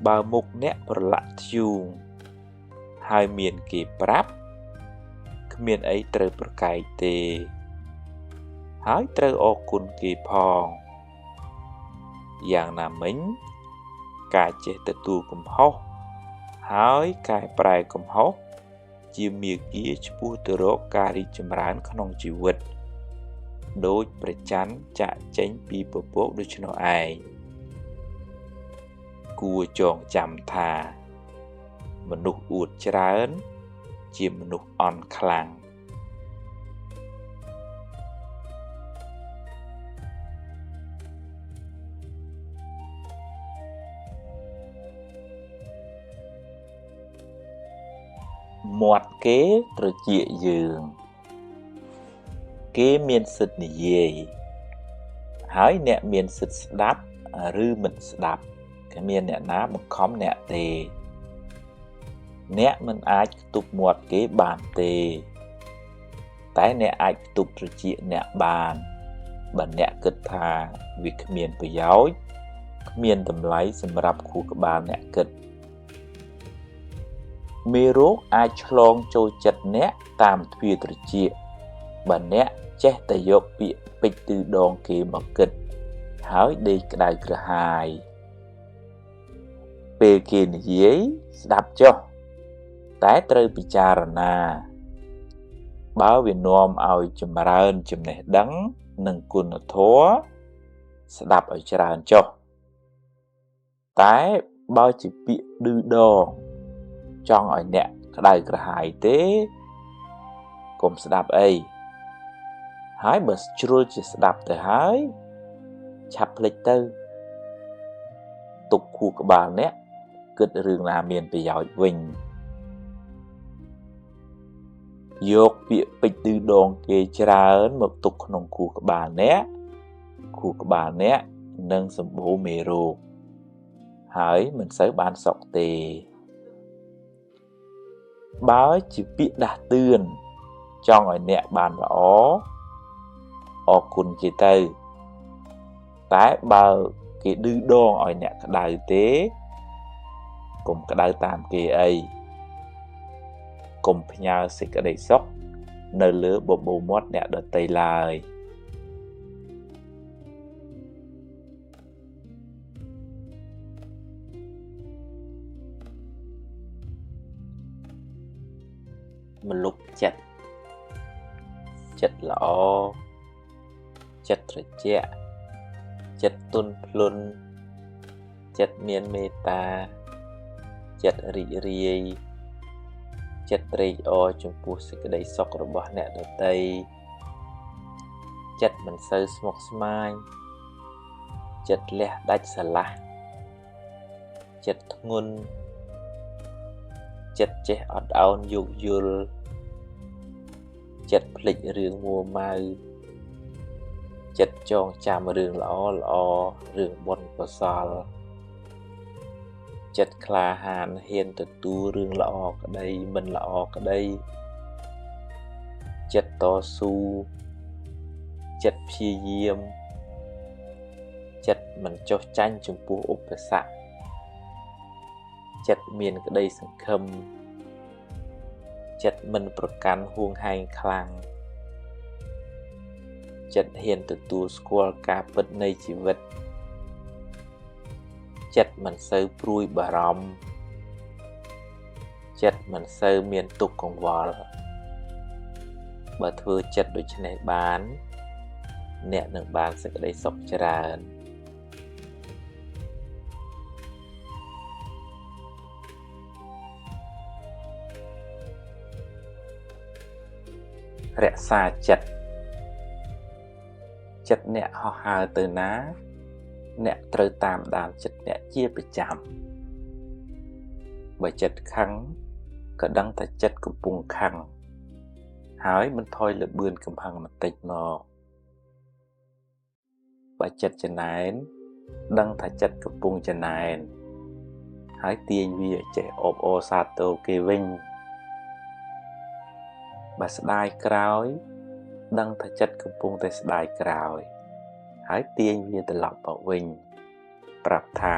បើមុខអ្នកប្រឡាក់ធ្យូងហើយមានគេប្រាប់គ្មានអីត្រូវប្រកែកទេហើយត្រូវអរគុណគេផងយ៉ាងណាមិញការចេះទទួលកំហុសហើយកែប្រែកំហុសជាមាគ៌ាឆ្ពោះទៅរកការរីកចម្រើនក្នុងជីវិតដូចព្រះច័ន្ទចាក់ចេញពីពពកដូច្នោះឯងគួរចងចាំថាមនុស្សអួតច្រើនជាមនុស្សអន់ខ្លាំងមាត់គេត្រចៀកយើងគេមានសិទ្ធិនិយាយហើយអ្នកមានសិទ្ធិស្ដាប់ឬមិនស្ដាប់គ្មានអ្នកណាបង្ខំអ្នកទេអ្នកមិនអាចខ្ទប់មាត់គេបានទេតែអ្នកអាចខ្ទប់ត្រចៀកអ្នកបានបើអ្នកគិតថាវាគ្មានប្រយោជន៍គ្មានតម្លៃសម្រាប់ខួរក្បាលអ្នកគិតមេរោគអាចឆ្លងចូលចិត្តអ្នកតាមទ្វារត្រចៀកបើអ្នកចេះតែយកពាក្យពេចន៍ទឺដងគេមកគិតហើយដេកក្តៅក្រហាយពេលគេនិយាយស្ដាប់ចុះតែត្រូវពិចារណាបើវានាំឲ្យចម្រើនចំណេះដឹងនិងគុណធម៌ស្ដាប់ឲ្យច្រើនចុះតែបើជាពាក្យឌឺដងចង់ឲ្យអ្នកក្តៅក្រហាយទេកុំស្ដាប់អីហើយបើជ្រុលជាស្ដាប់ទៅហើយឆាប់ភ្លេចទៅទុកខួរក្បាលអ្នកគិតរឿងណាមានប្រយោជន៍វិញយកពាក្យពេចន៍ឌឺដងគេច្រើនមកទុកក្នុងខួរក្បាលអ្នកខួរក្បាលអ្នកនឹងសម្បូរមេរោគហើយមិនសូវបានសុខទេបើជាពាក្យដាស់តឿនចង់ឲ្យអ្នកបានល្អអរគុណគេទៅតែបើគេឌឺដងឲ្យអ្នកក្តៅទេកុំក្តៅតាមគេអីកុំផ្ញើសេចក្តីសុខនៅលើបបូរមាត់អ្នកដទៃឡើយ ម្លប់ចិត្តចិត្តល្អចិត្តត្រជាក់ចិត្តទន់ភ្លន់ចិត្តមានមេត្តាចិត្តរីករាយចិត្តត្រេកអរចំពោះសេចក្តីសុខរបស់អ្នកដទៃចិត្តមិនសូវស្មុគស្មាញចិត្តលះដាច់ស្រឡះចិត្តធ្ងន់ចិត្តចេះអត់ឱនយោគយល់ចិត្តភ្លេចរឿងមួម៉ៅចិត្តចងចាំរឿងល្អល្អរឿងបុណ្យកុសលចិត្តក្លាហានហ៊ានទទួលរឿងល្អក្តីមិនល្អក្តីចិត្តតស៊ូចិត្តព្យាយាមចិត្តមិនចុះចាញ់ចំពោះឧបសគ្គចិត្តមានក្តីសង្ឃឹមចិត្តមិនប្រកាន់ហួងហែងខ្លាំងចិត្តហ៊ានទទួលស្គាល់ការពិតនៃជីវិតចិត្តមិនសូវព្រួយបារម្ភចិត្តមិនសូវមានទុក្ខកង្វល់បើធ្វើចិត្តដូច្នេះបានអ្នកនឹងបានសេចក្តីសុខច្រើនរក្សាចិត្តចិត្តអ្នកហោះហើរទៅណាអ្នកត្រូវតាមដានចិត្តអ្នកជាប្រចាំបើចិត្តខឹងក៏ដឹងថាចិត្តកំពុងខឹងហើយបន្ថយល្បឿនកំហឹងបន្តិចមកបើចិត្តចំណែនដឹងថាចិត្តកំពុងចំណែនហើយទាញវាចេះអបអរសាទរគេវិញបើស្ដាយក្រោយដឹងថាចិត្តកំពុងតែស្ដាយក្រោយហើយទាញវាត្រឡប់មកវិញប្រាប់ថា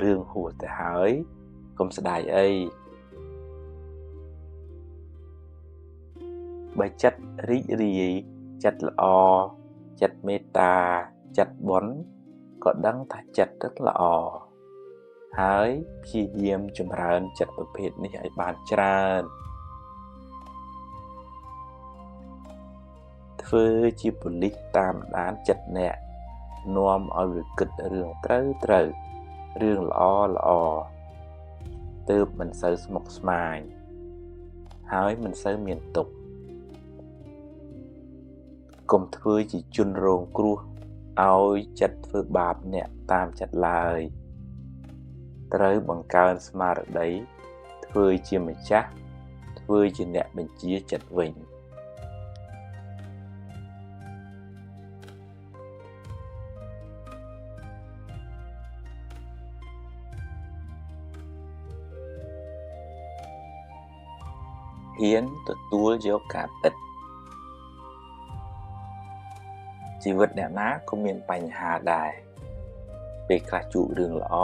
រឿងហួសទៅហើយកុំស្ដាយអីបើចិត្តរីករាយចិត្តល្អចិត្តមេត្តាចិត្តបុណ្យក៏ដឹងថាចិត្តទឹកល្អហើយព្យាយាមចម្រើនចិត្តប្រភេទនេះឲ្យបានច្រើនធ្វើជាប៉ូលីសតាមដានចិត្តអ្នកនាំឲ្យវាគិតរឿងត្រូវត្រូវរឿងល្អល្អទើបមិនសូវស្មុគស្មាញហើយមិនសូវមានទុក្ខកុំធ្វើជាជនរងគ្រោះឲ្យចិត្តធ្វើបាបអ្នកតាមចិត្តឡើយត្រូវបង្កើនស្មារតីធ្វើជាម្ចាស់ធ្វើជាអ្នកបញ្ជាចិត្តវិញហ៊ានទទួលយកការពិតជីវិតអ្នកណាក៏មានបញ្ហាដែរពេលខ្លះជួបរឿងល្អ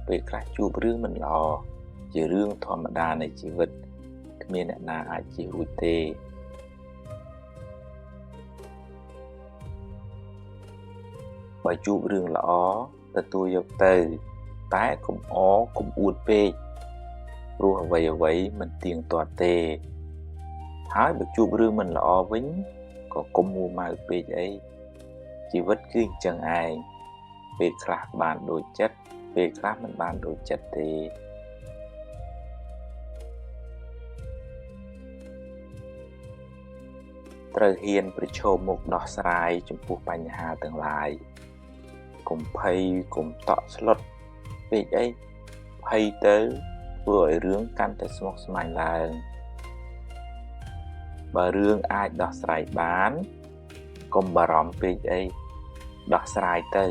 ពេលខ្លះជួបរឿងមិនល្អជារឿងធម្មតានៃជីវិតគ្មានអ្នកណាអាចជៀសរួចទេបើជួបរឿងល្អទទួលយកទៅតែកុំអកុំអួតពេកព្រោះអ្វីៗមិនទៀងទាត់ទេហើយបើជួបរឿងមិនល្អវិញក៏កុំមួម៉ៅពេកអីជីវិតគឺអញ្ចឹងឯងពេលខ្លះបានដូចចិត្តពេលខ្លះមិនបានដូចចិត្តទេត្រូវហ៊ានប្រឈមមុខដោះស្រាយចំពោះបញ្ហាទាំងឡាយកុំភ័យកុំតក់ស្លុតពេកអីភ័យទៅធ្វើឲ្យរឿងកាន់តែស្មុគស្មាញឡើងបើរឿងអាចដោះស្រាយបានកុំបារម្ភពេកអីដោះស្រាយទៅ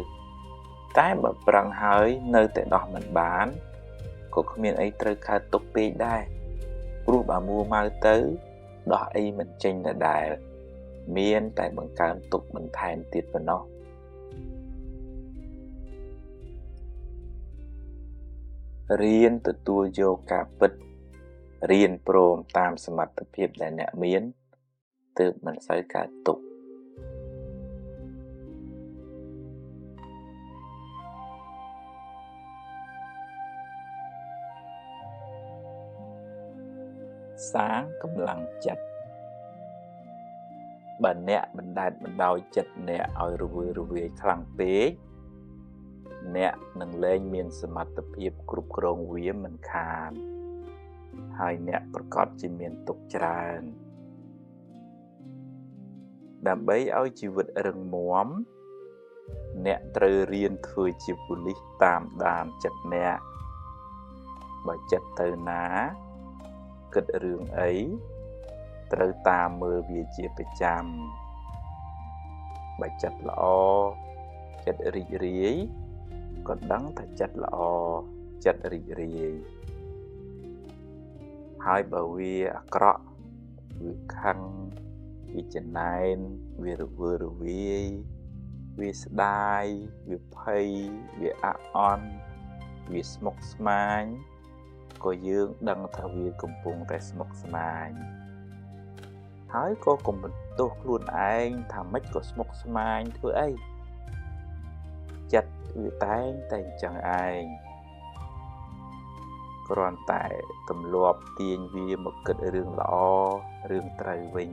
តែបើប្រឹងហើយនៅតែដោះមិនបានក៏គ្មានអីត្រូវកើតទុកពេកដែរព្រោះបើមួម៉ៅទៅដោះអីមិនចេញដដែលមានតែបង្កើនទុកបន្ថែមទៀតប៉ុណ្ណោះរៀនទទួលយកការពិតរៀនព្រមតាមសមត្ថភាពដែលអ្នកមានទើបមិនសូវកើតទុក្ខ សាងកម្លាំងចិត្តបើអ្នកបណ្ដែតបណ្ដោយចិត្តអ្នកឲ្យរវើរវាយខ្លាំងពេកអ្នកនឹងលែងមានសមត្ថភាពគ្រប់គ្រងវាមិនខានហើយអ្នកប្រកាសជាមានទុក្ខច្រើនដើម្បីឲ្យជីវិតរឹងមាំអ្នកត្រូវរៀនធ្វើជាប៉ូលីសតាមដានចិត្តអ្នកបើចិត្តទៅណាគិតរឿងអីត្រូវតាមមើលវាជាប្រចាំបើចិត្តល្អចិត្តរីករាយក៏ដឹងថាចិត្តល្អចិត្តរីករាយហើយបើវាអាក្រក់វាខឹងវាចំណែនវារវើរវាយវាស្ដាយវាភ័យវាអាក់អន់វាស្មុគស្មាញក៏យើងដឹងថាវាកំពុងតែស្មុគស្មាញហើយក៏កុំបន្ទោសខ្លួនឯងថាម៉េចក៏ស្មុគស្មាញធ្វើអីចិត្តវាតែងតែអញ្ចឹងឯងគ្រាន់តែទម្លាប់ទាញវាមកគិតរឿងល្អរឿងត្រូវវិញ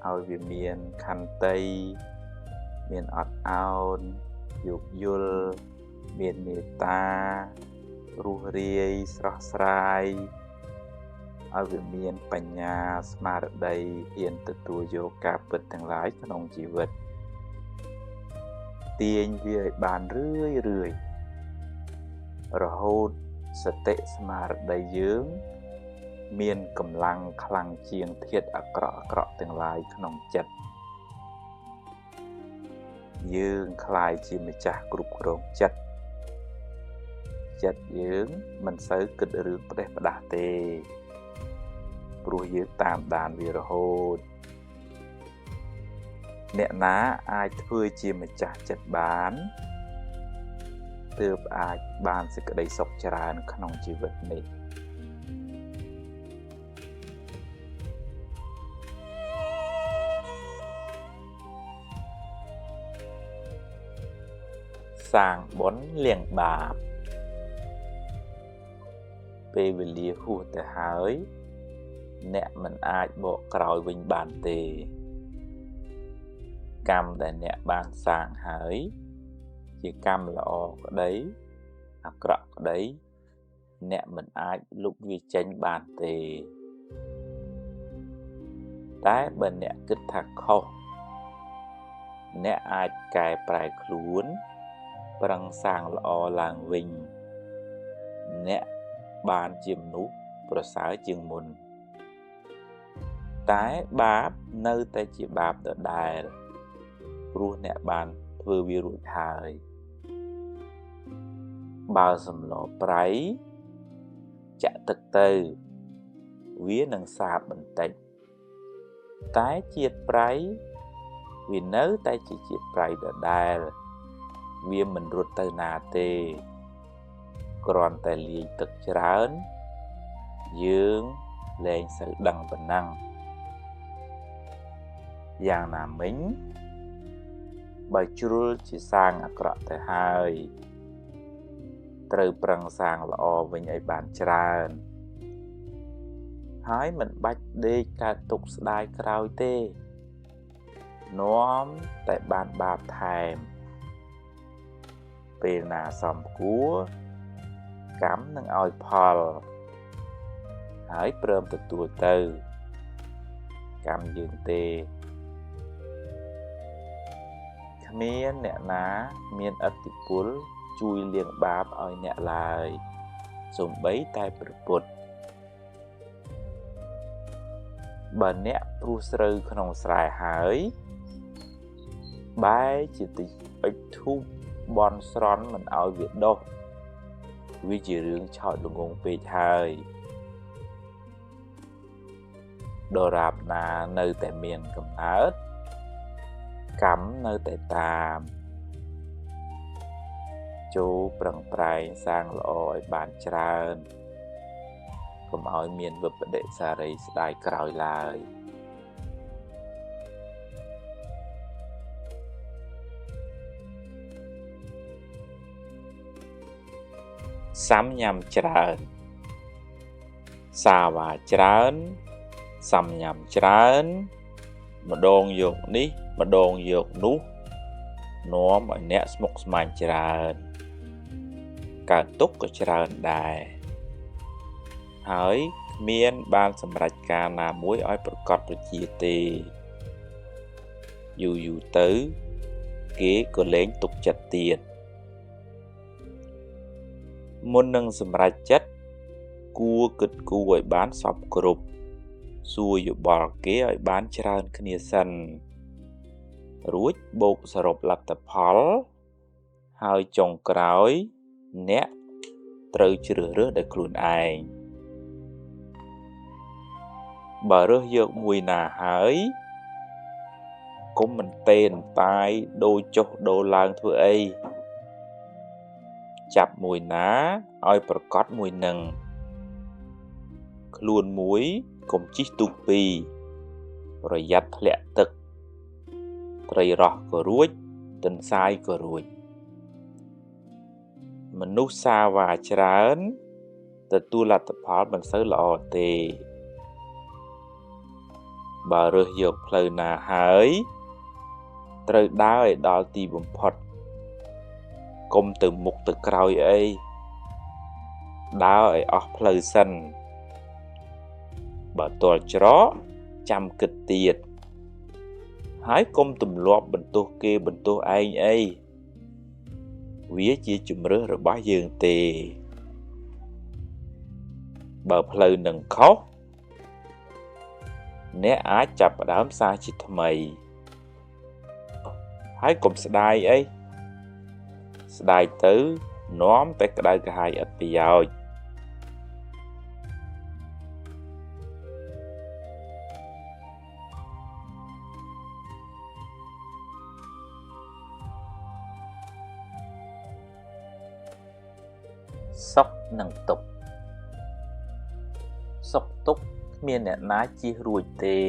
ឲ្យវាមានខន្តីមានអត់ឱនយោគយល់មានមេត្តារួសរាយស្រស់ស្រាយឲ្យវាមានបញ្ញាស្មារតីហ៊ានទទួលយកការពិតទាំងឡាយក្នុងជីវិតទាញវាឲ្យបានរឿយរឿយរហូតសតិស្មារតីយើងមានកម្លាំងខ្លាំងជាងធាតុអាក្រក់ៗទាំងឡាយក្នុងចិត្តយើងក្លាយជាម្ចាស់គ្រប់គ្រងចិត្តចិត្តយើងមិនសូវគិតរឿងផ្ដេសផ្ដាស់ទេព្រោះយើងតាមដានវារហូតអ្នកណាអាចធ្វើជាម្ចាស់ចិត្តបានទើបអាចបានសេចក្តីសុខច្រើនក្នុងជីវិតនេះសាងបុណ្យលាងបាបពេលវេលាហួសទៅហើយអ្នកមិនអាចបកក្រោយវិញបានទេកម្មដែលអ្នកបានសាងហើយជាកម្មល្អក្តីអាក្រក់ក្តីអ្នកមិនអាចលុបវាចេញបានទេតែបើអ្នកគិតថាខុសអ្នកអាចកែប្រែខ្លួនប្រឹងសាងល្អឡើងវិញអ្នកបានជាមនុស្សប្រសើរជាងមុនតែបាបនៅតែជាបាបដដែលព្រោះអ្នកបានធ្វើវារួចហើយបើសម្លប្រៃចាក់ទឹកទៅវានឹងសាបបន្តិចតែជាតិប្រៃវានៅតែជាជាតិប្រៃដដែលវាមិនរត់ទៅណាទេគ្រាន់តែលាយទឹកច្រើនយើងលែងសូវដឹងប៉ុណ្ណឹងយ៉ាងណាមិញបើជ្រុលជាសាងអាក្រក់ទៅហើយត្រូវប្រឹងសាងល្អវិញឲ្យបានច្រើនហើយមិនបាច់ដេកកើតទុកស្ដាយក្រោយទេនាំតែបានបាបថែមពេលណាសំគួរកម្មនឹងឲ្យផលហើយព្រមទទួលទៅកម្មយើងទេគ្មានអ្នកណាមានឥទ្ធិពលជួយលាងបាបឲ្យអ្នកឡើយសូម្បីតែព្រះពុទ្ធបើអ្នកព្រោះស្រូវក្នុងស្រែហើយបែរជាតិចអុជធូបបន់ស្រន់មិនឲ្យវាដុះវាជារឿងឆោតល្ងងពេកហើយដរាបណានៅតែមានកំណើតកម្មនៅតែតាមចូលប្រឹងប្រែងសាងល្អឲ្យបានច្រើនកុំឲ្យមានវិបដិសារីស្ដាយក្រោយឡើយ សាំញ៉ាំច្រើន សាវ៉ាច្រើន សាំញ៉ាំច្រើន ម្ដងយកនេះ ម្ដងយកនោះ នាំឲ្យអ្នកស្មុគស្មាញច្រើន កើតទុក្ខក៏ច្រើនដែរ ហើយគ្មានបានសម្រេចការណាមួយឲ្យប្រកបប្រជាទេ យូរៗទៅ គេក៏លែងទុកចិត្តទៀត មុននឹងសម្រេចចិត្ត គួរគិតគូរឲ្យបានសព្វគ្រប់ សួរយោបល់គេឲ្យបានច្រើនគ្នាសិន រួចបូកសរុបលទ្ធផល ហើយចុងក្រោយ អ្នកត្រូវជ្រើសរើសដោយខ្លួនឯង បើរើសយកមួយណាហើយ កុំមិនទេនតាយដូរចុះដូរឡើងធ្វើអី ចាប់មួយណាឲ្យប្រកបមួយនឹង ខ្លួនមួយកុំជិះទូកពីរ ប្រយ័ត្នធ្លាក់ទឹក ត្រីរស់ក៏រួច ទន្សាយក៏រួច មនុស្សសាវ៉ាច្រើន ទទួលលទ្ធផលមិនសូវល្អទេ បើរើសយកផ្លូវណាហើយ ត្រូវដើរឲ្យដល់ទីបំផុត កុំទៅមុខទៅក្រោយអី ដើរឲ្យអស់ផ្លូវសិន បើទាល់ច្រក ចាំគិតទៀត ហើយកុំទម្លាប់បន្ទោសគេបន្ទោសឯងអី វាជាជម្រើសរបស់យើងទេ បើផ្លូវនឹងខុស អ្នកអាចចាប់ផ្ដើមសារជាថ្មី ហើយកុំស្ដាយអី ស្ដាយទៅនាំតែក្តៅក្រហាយឥតប្រយោជន៍ សុខនិងទុក្ខ សុខទុក្ខគ្មានអ្នកណាជៀសរួចទេ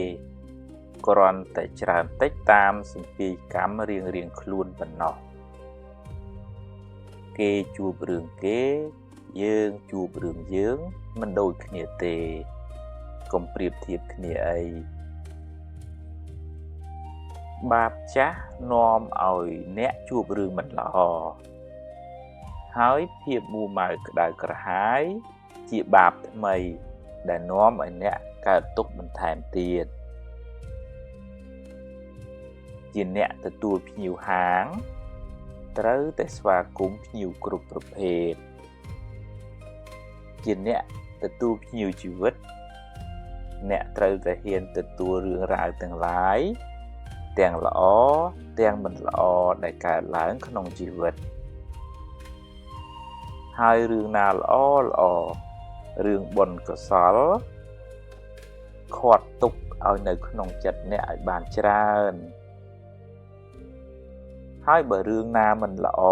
គ្រាន់តែច្រើនតិចតាមសម្ពាយកម្មរៀងៗខ្លួនប៉ុណ្ណោះ គេជួបរឿងគេ យើងជួបរឿងយើងមិនដូចគ្នាទេ កុំប្រៀបធៀបគ្នាអី បាបចាស់នាំឲ្យអ្នកជួបរឿងមិនល្អ ហើយភាពមួម៉ៅក្តៅក្រហាយជាបាបថ្មីដែលនាំឲ្យអ្នកកើតទុក្ខបន្ថែមទៀត ជាអ្នកទទួលភ្ញៀវហាង ត្រូវតែស្វាគមន៍ភ្ញៀវគ្រប់ប្រភេទ ជាអ្នកទទួលភ្ញៀវជីវិត អ្នកត្រូវតែហ៊ានទទួលរឿងរ៉ាវទាំងឡាយ ទាំងល្អទាំងមិនល្អដែលកើតឡើងក្នុងជីវិត ហើយរឿងណាល្អល្អ រឿងបុណ្យកុសល ខាត់ទុកឲ្យនៅក្នុងចិត្តអ្នកឲ្យបានច្រើន ហើយបើរឿងណាមិនល្អ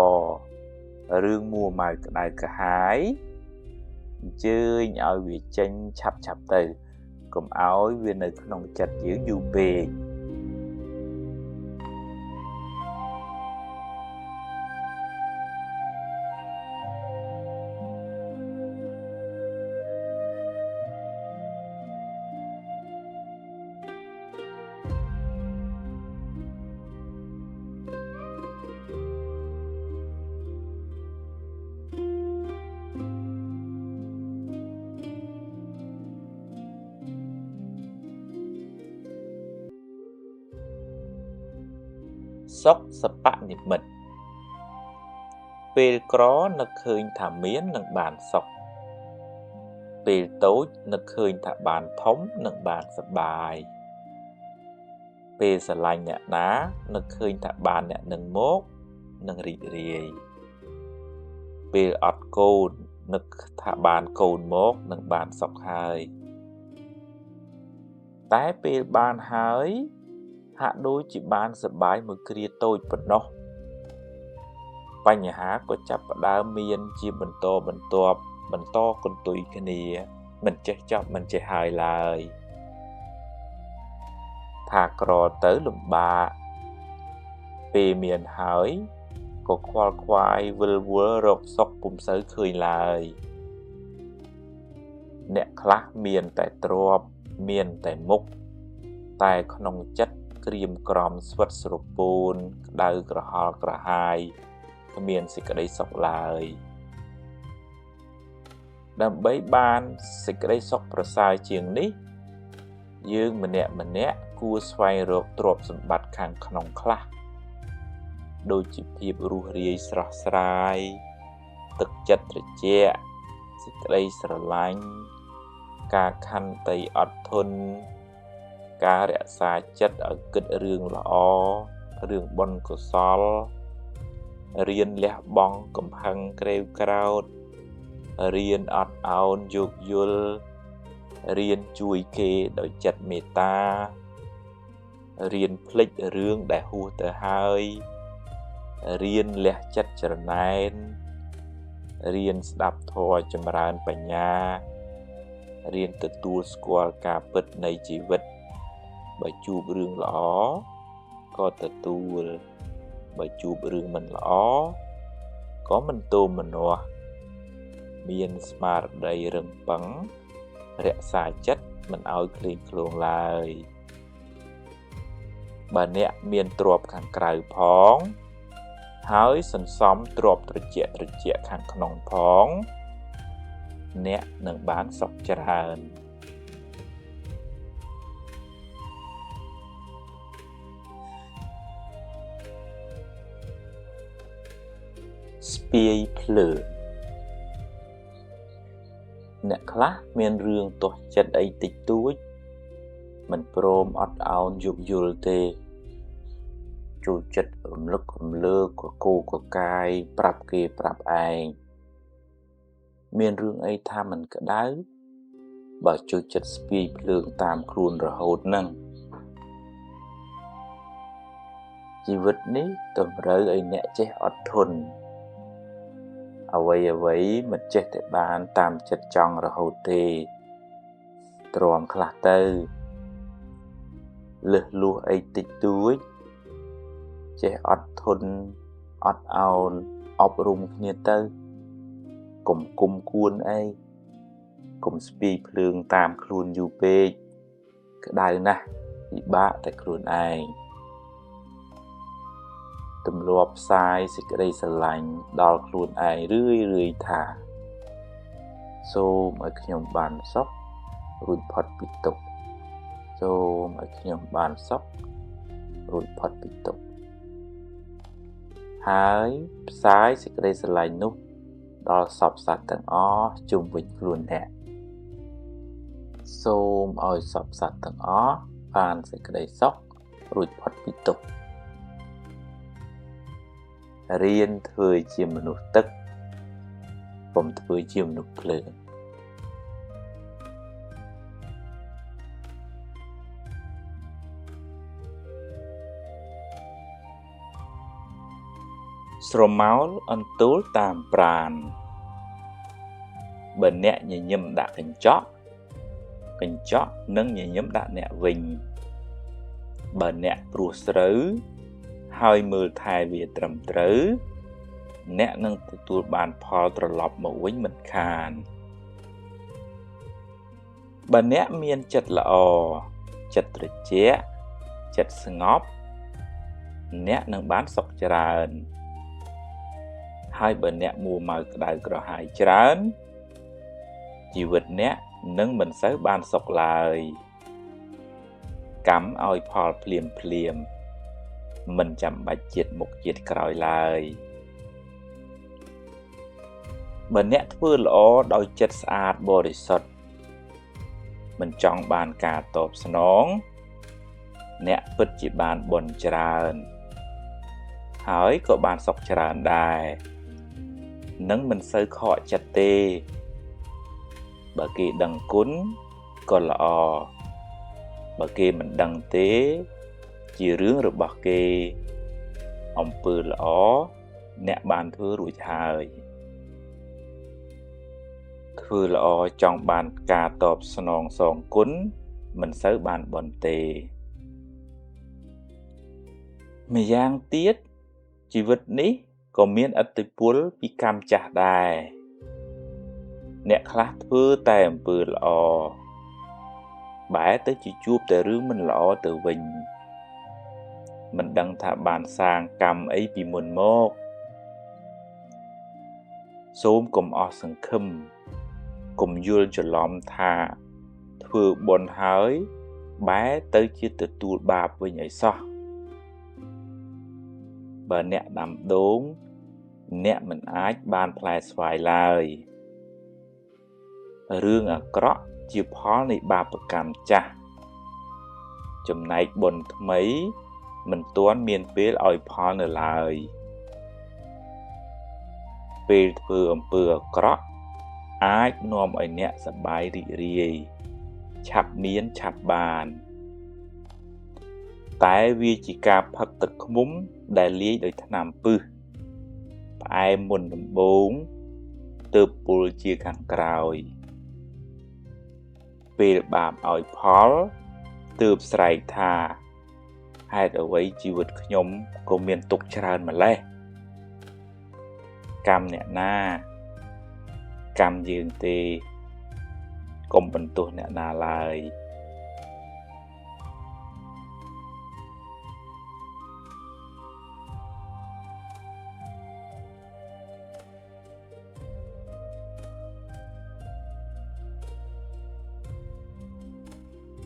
រឿងមួម៉ៅក្តៅក្រហាយ អញ្ជើញឲ្យវាចេញឆាប់ៗទៅ កុំឲ្យវានៅក្នុងចិត្តយើងយូរពេក សុខសបនិមិត្ត ពេលក្រនឹកឃើញថាមាននឹងបានសុខ ពេលតូចនឹកឃើញថាបានធំនឹងបានសប្បាយ ពេលស្រឡាញ់អ្នកណានឹកឃើញថាបានអ្នកនឹងមកនឹងរីករាយ ពេលអត់កូននឹកថាបានកូនមកនឹងបានសុខហើយ តែពេលបានហើយហាក់ដូចជាបានសប្បាយមួយគ្រាតូចប៉ុណ្ណោះ បញ្ហាក៏ចាប់ផ្ដើមមានជាបន្តបន្ទាប់បន្តកន្ទុយគ្នា មិនចេះចប់មិនចេះហើយឡើយ ថាក្រទៅលំបាក ពេលមានហើយក៏ខ្វល់ខ្វាយវិលវល់រកសុខពុំសូវឃើញឡើយ អ្នកខ្លះមានតែទ្រព្យមានតែមុខតែក្នុងចិត្តក្រៀមក្រំស្វិតស្រពោនក្តៅក្រហល់ក្រហាយគ្មានសេចក្តីសុខឡើយដើម្បីបានសេចក្តីសុខប្រសើរជាងនេះយើងម្នាក់ម្នាក់គួរស្វែងរកទ្រព្យសម្បត្តិខាងក្នុងខ្លះដូចជាភាពរួសរាយស្រស់ស្រាយទឹកចិត្តត្រជាក់សេចក្តីស្រឡាញ់ការខន្តីអត់ធន់ការរក្សាចិត្តឲ្យគិតរឿងល្អរឿងបុណ្យកុសលរៀនលះបង់កំហឹងក្រេវក្រោធរៀនអត់ឱនយោគយល់រៀនជួយគេដោយចិត្តមេត្តារៀនភ្លេចរឿងដែលហួសទៅហើយរៀនលះចិត្តច្រណែនរៀនស្ដាប់ធម៌ចម្រើនបញ្ញារៀនទទួលស្គាល់ការពិតនៃជីវិតបើជួបរឿងល្អក៏ទទួលបើជួបរឿងមិនល្អក៏មិនទោមនស្សមានស្មារតីរឹងប៉ឹងរក្សាចិត្តមិនឲ្យឃ្លីងឃ្លោងឡើយបើអ្នកមានទ្រព្យខាងក្រៅផងហើយសន្សំទ្រព្យត្រជាក់ត្រជាក់ខាងក្នុងផងអ្នកនឹងបានសុខច្រើនស្ពាយភ្លើងអ្នកខ្លះមានរឿងទាស់ចិត្តអីតិចតួចមិនព្រមអត់ឱនយោគយល់ទេចូលចិត្តរំលឹករំលើកកកកកាយប្រាប់គេប្រាប់ឯងមានរឿងអីថាមិនក្តៅបើចូលចិត្តស្ពាយភ្លើងតាមខ្លួនរហូតហ្នឹងជីវិតនេះតម្រូវឲ្យអ្នកចេះអត់ធន់អ្វីអ្វីមិនចេះតែបានតាមចិត្តចង់រហូតទេទ្រាំខ្លះទៅលឹះលួសអីតិចតួចចេះអត់ធន់អត់ឱនអប់រំគ្នាទៅកុំគុំគួនអីកុំស្ពាយភ្លើងតាមខ្លួនយូរពេកក្តៅណាស់ពិបាកតែខ្លួនឯងទម្លាប់ផ្សាយសេចក្តីស្រឡាញ់ដល់ខ្លួនឯងរឿយរឿយថាសូមឲ្យខ្ញុំបានសុខរួចផុតពីទុក្ខសូមឲ្យខ្ញុំបានសុខរួចផុតពីទុក្ខហើយផ្សាយសេចក្តីស្រឡាញ់នោះដល់សព្វសត្វទាំងអស់ជុំវិញខ្លួនអ្នកសូមឲ្យសព្វសត្វទាំងអស់បានសេចក្តីសុខរួចផុតពីទុក្ខរៀនធ្វើជាមនុស្សទឹកកុំធ្វើជាមនុស្សភ្លើងស្រមោលអន្ទោលតាមប្រានបើអ្នកញញឹមដាក់កញ្ចក់កញ្ចក់នឹងញញឹមដាក់អ្នកវិញបើអ្នកព្រោះស្រូវហើយមើលថែវាត្រឹមត្រូវអ្នកនឹងទទួលបានផលត្រឡប់មកវិញមិនខានបើអ្នកមានចិត្តល្អចិត្តត្រជាក់ចិត្តស្ងប់អ្នកនឹងបានសុខច្រើនហើយបើអ្នកមួម៉ៅក្តៅក្រហាយច្រើនជីវិតអ្នកនឹងមិនសូវបានសុខឡើយកម្មឲ្យផលភ្លាមភ្លាមមិនចាំបាច់ជាតិមុខជាតិក្រោយឡើយបើអ្នកធ្វើល្អដោយចិត្តស្អាតបរិសុទ្ធមិនចង់បានការតបស្នងអ្នកពិតជាបានបុណ្យច្រើនហើយក៏បានសុខច្រើនដែរនឹងមិនសូវខកចិត្តទេបើគេដឹងគុណក៏ល្អបើគេមិនដឹងទេជារឿងរបស់គេអំពើល្អអ្នកបានធ្វើរួចហើយធ្វើល្អចង់បានការតបស្នងសងគុណមិនសូវបានបុណ្យទេម្យ៉ាងទៀតជីវិតនេះក៏មានឥទ្ធិពលពីកម្មចាស់ដែរ អ្នកខ្លះធ្វើតែអំពើល្អបែរទៅជាជួបតែរឿងមិនល្អទៅវិញមិនដឹងថាបានសាងកម្មអីពីមុនមកសូមកុំអស់សង្ឃឹមកុំយល់ច្រឡំថាធ្វើបុណ្យហើយបែរទៅជាទទួលបាបវិញឲ្យសោះបើអ្នកដាំដូងអ្នកមិនអាចបានផ្លែស្វាយឡើយរឿងអាក្រក់ជាផលនៃបាបកម្មចាស់ចំណែកបុណ្យថ្មីមិនទាន់មានពេលឲ្យផលនៅឡើយពេលធ្វើអំពើអាក្រក់អាចនាំឲ្យអ្នកសប្បាយរីករាយឆាប់មានឆាប់បានតែវាជាការផឹកទឹកឃ្មុំដែលលាយដោយថ្នាំពិសផ្អែមមុនដំបូងទើបពុលជាខាងក្រោយពេលបាបឲ្យផលទើបស្រែកថាហេតុអ្វីជីវិតខ្ញុំក៏មានទុក្ខច្រើនម្ល៉េះកម្មអ្នកណាកម្មយើងទេកុំបន្ទោសអ្នកណាឡើយ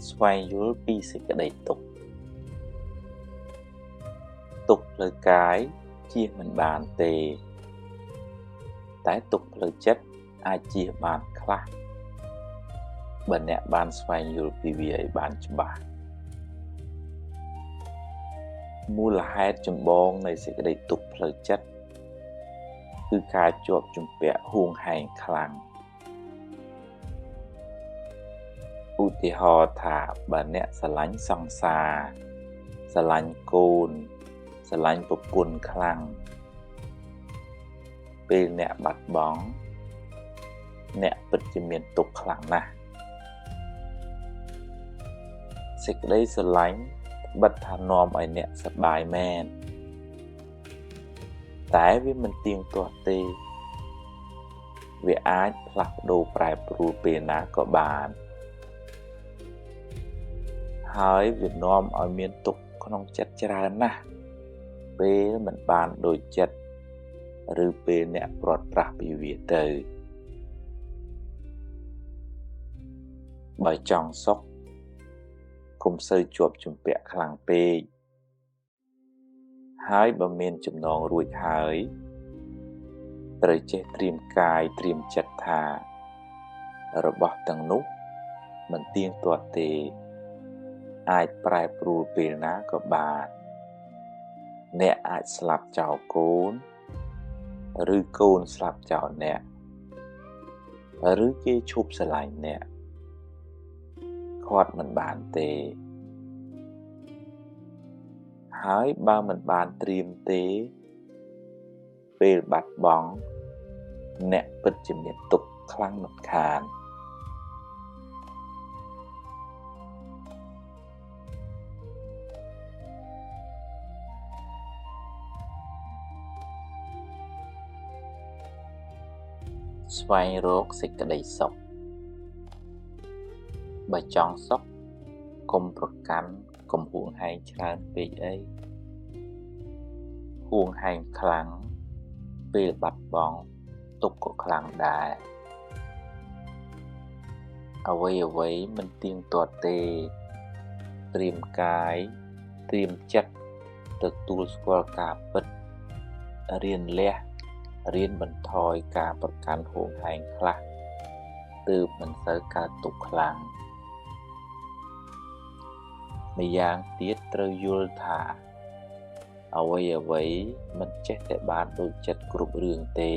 ស្វែងយល់ពីសេចក្តីទុក្ខទុក្ខផ្លូវកាយជៀសមិនបានទេតែទុក្ខផ្លូវចិត្តអាចជៀសបានខ្លះបើអ្នកបានស្វែងយល់ពីវាឲ្យបានច្បាស់មូលហេតុចម្បងនៃសេចក្តីទុក្ខផ្លូវចិត្តគឺការជាប់ជំពាក់ហួងហែងខ្លាំងឧទាហរណ៍ថាបើអ្នកស្រឡាញ់សង្សារស្រឡាញ់កូនស្រឡាញ់ប្រពន្ធខ្លាំងពេលអ្នកបាត់បង់អ្នកពិតជាមានទុក្ខខ្លាំងណាស់សេចក្តីស្រឡាញ់បិទថានាំឲ្យអ្នកសប្បាយមែនតែវាមិនទៀងទាត់ទេវាអាចផ្លាស់ប្ដូរប្រែប្រួលពេលណាក៏បានហើយវានាំឲ្យមានទុក្ខក្នុងចិត្តច្រើនណាស់ពេលមិនបានដូចចិត្តឬពេលអ្នកព្រាត់ប្រាសពីវាទៅបើចង់សុខកុំសូវជាប់ជំពាក់ខ្លាំងពេកហើយបើមានចំណងរួចហើយត្រូវចេះត្រៀមកាយត្រៀមចិត្តថារបស់ទាំងនោះមិនទៀងទាត់ទេអាចប្រែប្រួលពេលណាក៏បានអ្នកអាចស្លាប់ចោលកូនឬកូនស្លាប់ចោលអ្នកឬគេឈប់ស្រឡាញ់អ្នកខាត់មិនបានទេហើយបើមិនបានត្រៀមទេពេលបាត់បង់អ្នកពិតជាមានទុក្ខខ្លាំងមិនខានស្វែងរកសេចក្តីសុខបើចង់សុខកុំប្រកាន់កុំហួងហែងច្រើនពេកអីហួងហែងខ្លាំងពេលបាត់បង់ទុក្ខក៏ខ្លាំងដែរអ្វីៗមិនទៀងទាត់ទេត្រៀមកាយត្រៀមចិត្តទទួលស្គាល់ការពិតរៀនលះរៀនបន្ថយការប្រកាន់ហួងហែងខ្លះទើបមិនសូវកើតទុក្ខខ្លាំងម្យ៉ាងទៀតត្រូវយល់ថាអ្វីៗមិនចេះតែបានដូចចិត្តគ្រប់រឿងទេ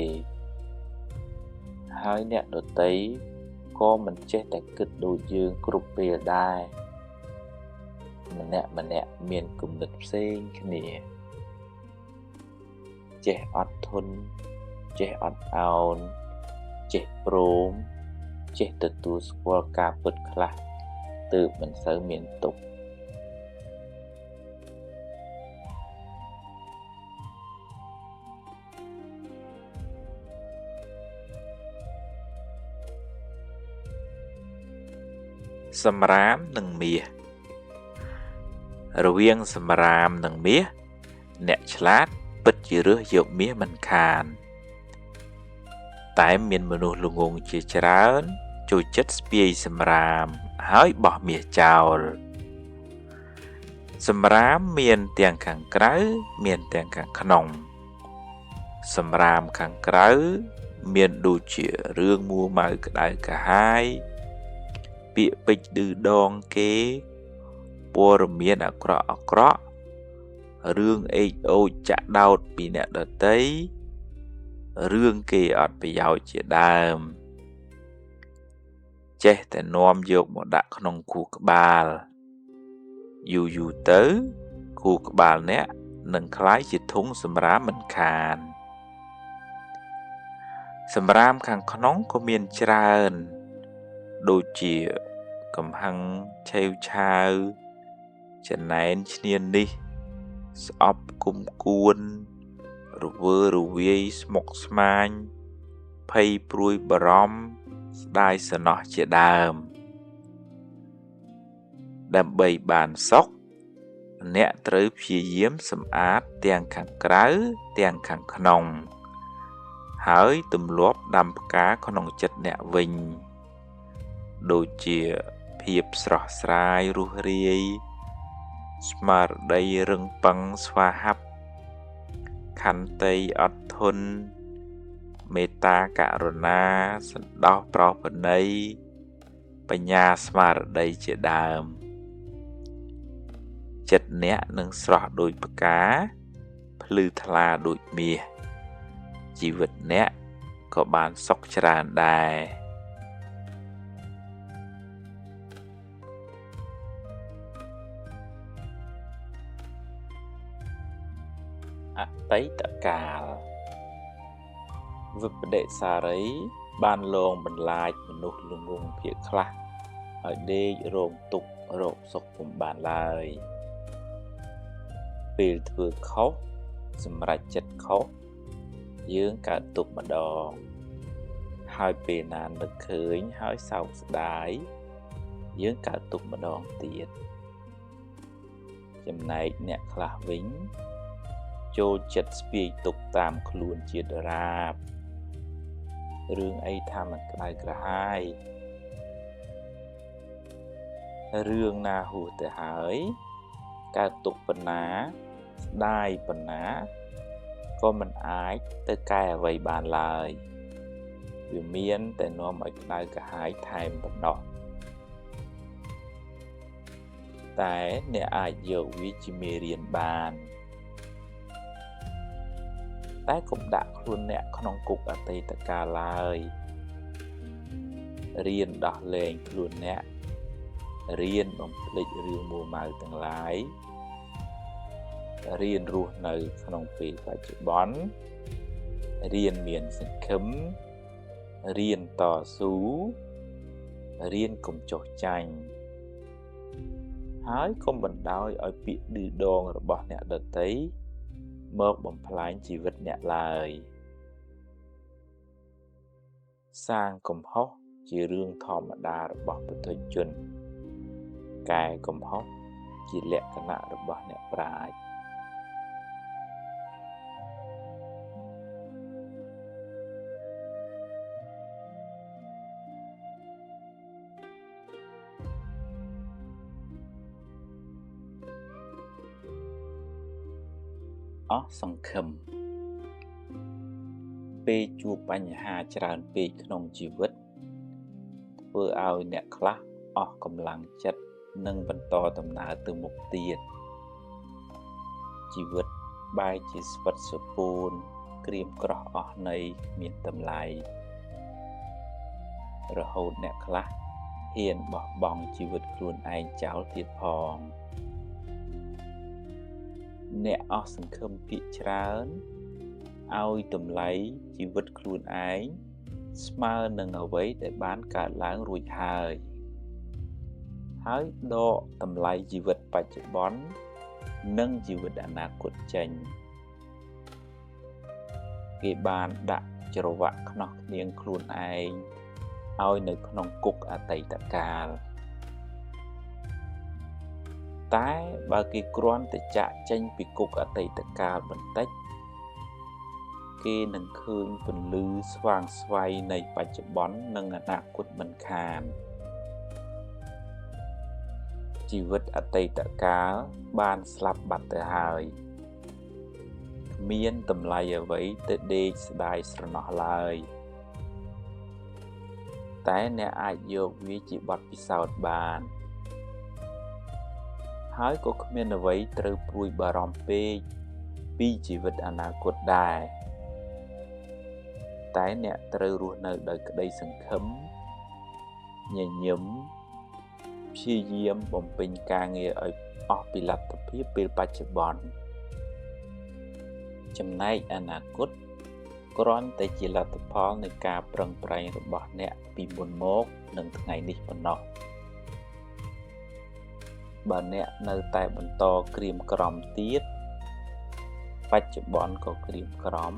ហើយអ្នកដទៃក៏មិនចេះតែគិតដូចយើងគ្រប់ពេលដែរម្នាក់ៗមានគំនិតផ្សេងគ្នាចេះអត់ធន់ចេះអត់ឱនចេះព្រមចេះទទួលស្គាល់ការពិតខ្លះទើបមិនសូវមានទុក្ខ សម្រាមនិងមាសរវាងសម្រាមនិងមាសអ្នកឆ្លាតពិតជារើសយកមាសមិនខានតែមានមនុស្សល្ងង់ជាច្រើនចូលចិត្តស្ពាយសម្រាមហើយបោះមាសចោលសម្រាមមានទាំងខាងក្រៅមានទាំងខាងក្នុងសម្រាមខាងក្រៅមានដូចជារឿងមួម៉ៅក្តៅក្រហាយពាក្យពេចន៍ឌឺដងគេព័ត៌មានអាក្រក់អាក្រក់រឿងអេកអូចចាក់ដោតពីអ្នកដទៃរឿងគេអត់ប្រយោជន៍ជាដើមចេះតែនាំយកមកដាក់ក្នុងខួរក្បាលយូរយូរទៅខួរក្បាលអ្នកនឹងក្លាយជាធុងសម្រាមមិនខានសម្រាមខាងក្នុងក៏មានច្រើនដូចជាកំហឹងឆេវឆាវចំណែនឈ្នានេះស្អប់គុំគួនរវើរវាយស្មុគស្មាញភ័យព្រួយបារម្ភស្ដាយសំណោះជាដើមដើម្បីបានសុខអ្នកត្រូវព្យាយាមសម្អាតទាំងខាងក្រៅទាំងខាងក្នុងហើយទម្លាប់ដាំផ្កាក្នុងចិត្តអ្នកវិញដូចជាភាពស្រស់ស្រាយរួសរាយស្មារតីរឹងប៉ឹងស្វាហាប់ខន្តីអត់ធន់មេត្តាករុណាសន្តោសប្រោសប្រណីបញ្ញាស្មារតីជាដើមចិត្តអ្នកនឹងស្រស់ដូចផ្កាភ្លឺថ្លាដូចមាសជីវិតអ្នកក៏បានសុខច្រើនដែរអតីតកាលវិបដិសារីបានលងបន្លាចមនុស្សល្ងង់ភាគខ្លះឲ្យដេករងទុក្ខរកសុខពុំបានឡើយពេលធ្វើខុសសម្រេចចិត្តខុសយើងកើតទុក្ខម្ដងហើយពេលណានឹកឃើញហើយសោកស្ដាយយើងកើតទុក្ខម្ដងទៀតចំណែកអ្នកខ្លះវិញចូលចិត្តស្ពាយទុកតាមខ្លួនជាដរាបរឿងអីថាมันក្តៅក្រហាយរឿងណាហួសទៅហើយកើតទុកប៉ុណ្ណាស្ដាយប៉ុណ្ណាក៏មិនអាចទៅកែអ្វីបានឡើយវាមានតែនាំឲ្យក្តៅក្រហាយថែមប៉ុណ្ណោះតែអ្នកអាចយកវាជាមេរៀនបានតែកុំដាក់ខ្លួនអ្នកក្នុងគុកអតីតកាលឡើយរៀនដោះលែងខ្លួនអ្នករៀនបំភ្លេចរឿងមួម៉ៅទាំងឡាយរៀនរស់នៅក្នុងពេលបច្ចុប្បន្នរៀនមានសង្ឃឹមរៀនតស៊ូរៀនកុំចុះចាញ់ហើយកុំបណ្ដោយឲ្យពាក្យឌឺដងរបស់អ្នកដទៃមកបំផ្លាញជីវិតអ្នកឡើយសាងកំហុសជារឿងធម្មតារបស់បុថុជនកែកំហុសជាលក្ខណៈរបស់អ្នកប្រាជ្ញអស់សង្ឃឹមពេលជួបបញ្ហាច្រើនពេកក្នុងជីវិតធ្វើឲ្យអ្នកខ្លះអស់កម្លាំងចិត្តនិងបន្តដំណើរទៅមុខទៀតជីវិតបែរជាស្វិតស្រពោនក្រៀមក្រោះអស់ន័យគ្មានតម្លៃរហូតអ្នកខ្លះហ៊ានបោះបង់ជីវិតខ្លួនឯងចោលទៀតផងអ្នកអស់សង្ឃឹមភាគច្រើនឲ្យតម្លៃជីវិតខ្លួនឯងស្មើនឹងអ្វីដែលបានកើតឡើងរួចហើយហើយដកតម្លៃជីវិតបច្ចុប្បន្ននិងជីវិតអនាគតចេញគេបានដាក់ច្រវាក់ខ្នោះខ្នៀងខ្លួនឯងឲ្យនៅក្នុងគុកអតីតកាល តែបើគេគ្រាន់តែចាកចេញពីគុកអតីតកាលបន្តិច គេនឹងឃើញពន្លឺស្វាងស្វ័យនៃបច្ចុប្បន្ននិងអនាគតមិនខាន។ ជីវិតអតីតកាលបានស្លាប់បាត់ទៅហើយ គ្មានតម្លៃអ្វីទៅដេកស្ដាយស្រណោះឡើយ តែអ្នកអាចយកវាជាបទពិសោធន៍បាន ហើយក៏គ្មានអ្វីត្រូវព្រួយបារម្ភពេកពីជីវិតអនាគតដែរ តែអ្នកត្រូវរស់នៅដោយក្តីសង្ឃឹម ញញឹម ព្យាយាមបំពេញការងារឲ្យអស់ពីលទ្ធភាពពេលបច្ចុប្បន្ន ចំណែកអនាគតគ្រាន់តែជាលទ្ធផលនៃការប្រឹងប្រែងរបស់អ្នកពីមុនមកនិងថ្ងៃនេះប៉ុណ្ណោះ។ បើអ្នកនៅតែបន្តក្រៀមក្រំទៀត បច្ចុប្បន្នក៏ក្រៀមក្រំ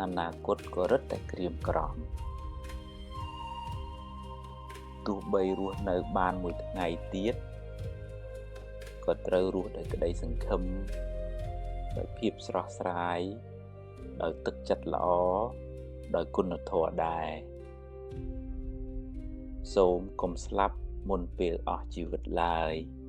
អនាគតក៏រឹតតែក្រៀមក្រំ។ ទោះបីរស់នៅបានមួយថ្ងៃទៀត ក៏ត្រូវរស់ដោយក្តីសង្ឃឹម ដោយភាពស្រស់ស្រាយ ដោយទឹកចិត្តល្អ ដោយគុណធម៌ដែរ។ សូមកុំស្លាប់មុនពេលអស់ជីវិតឡើយ។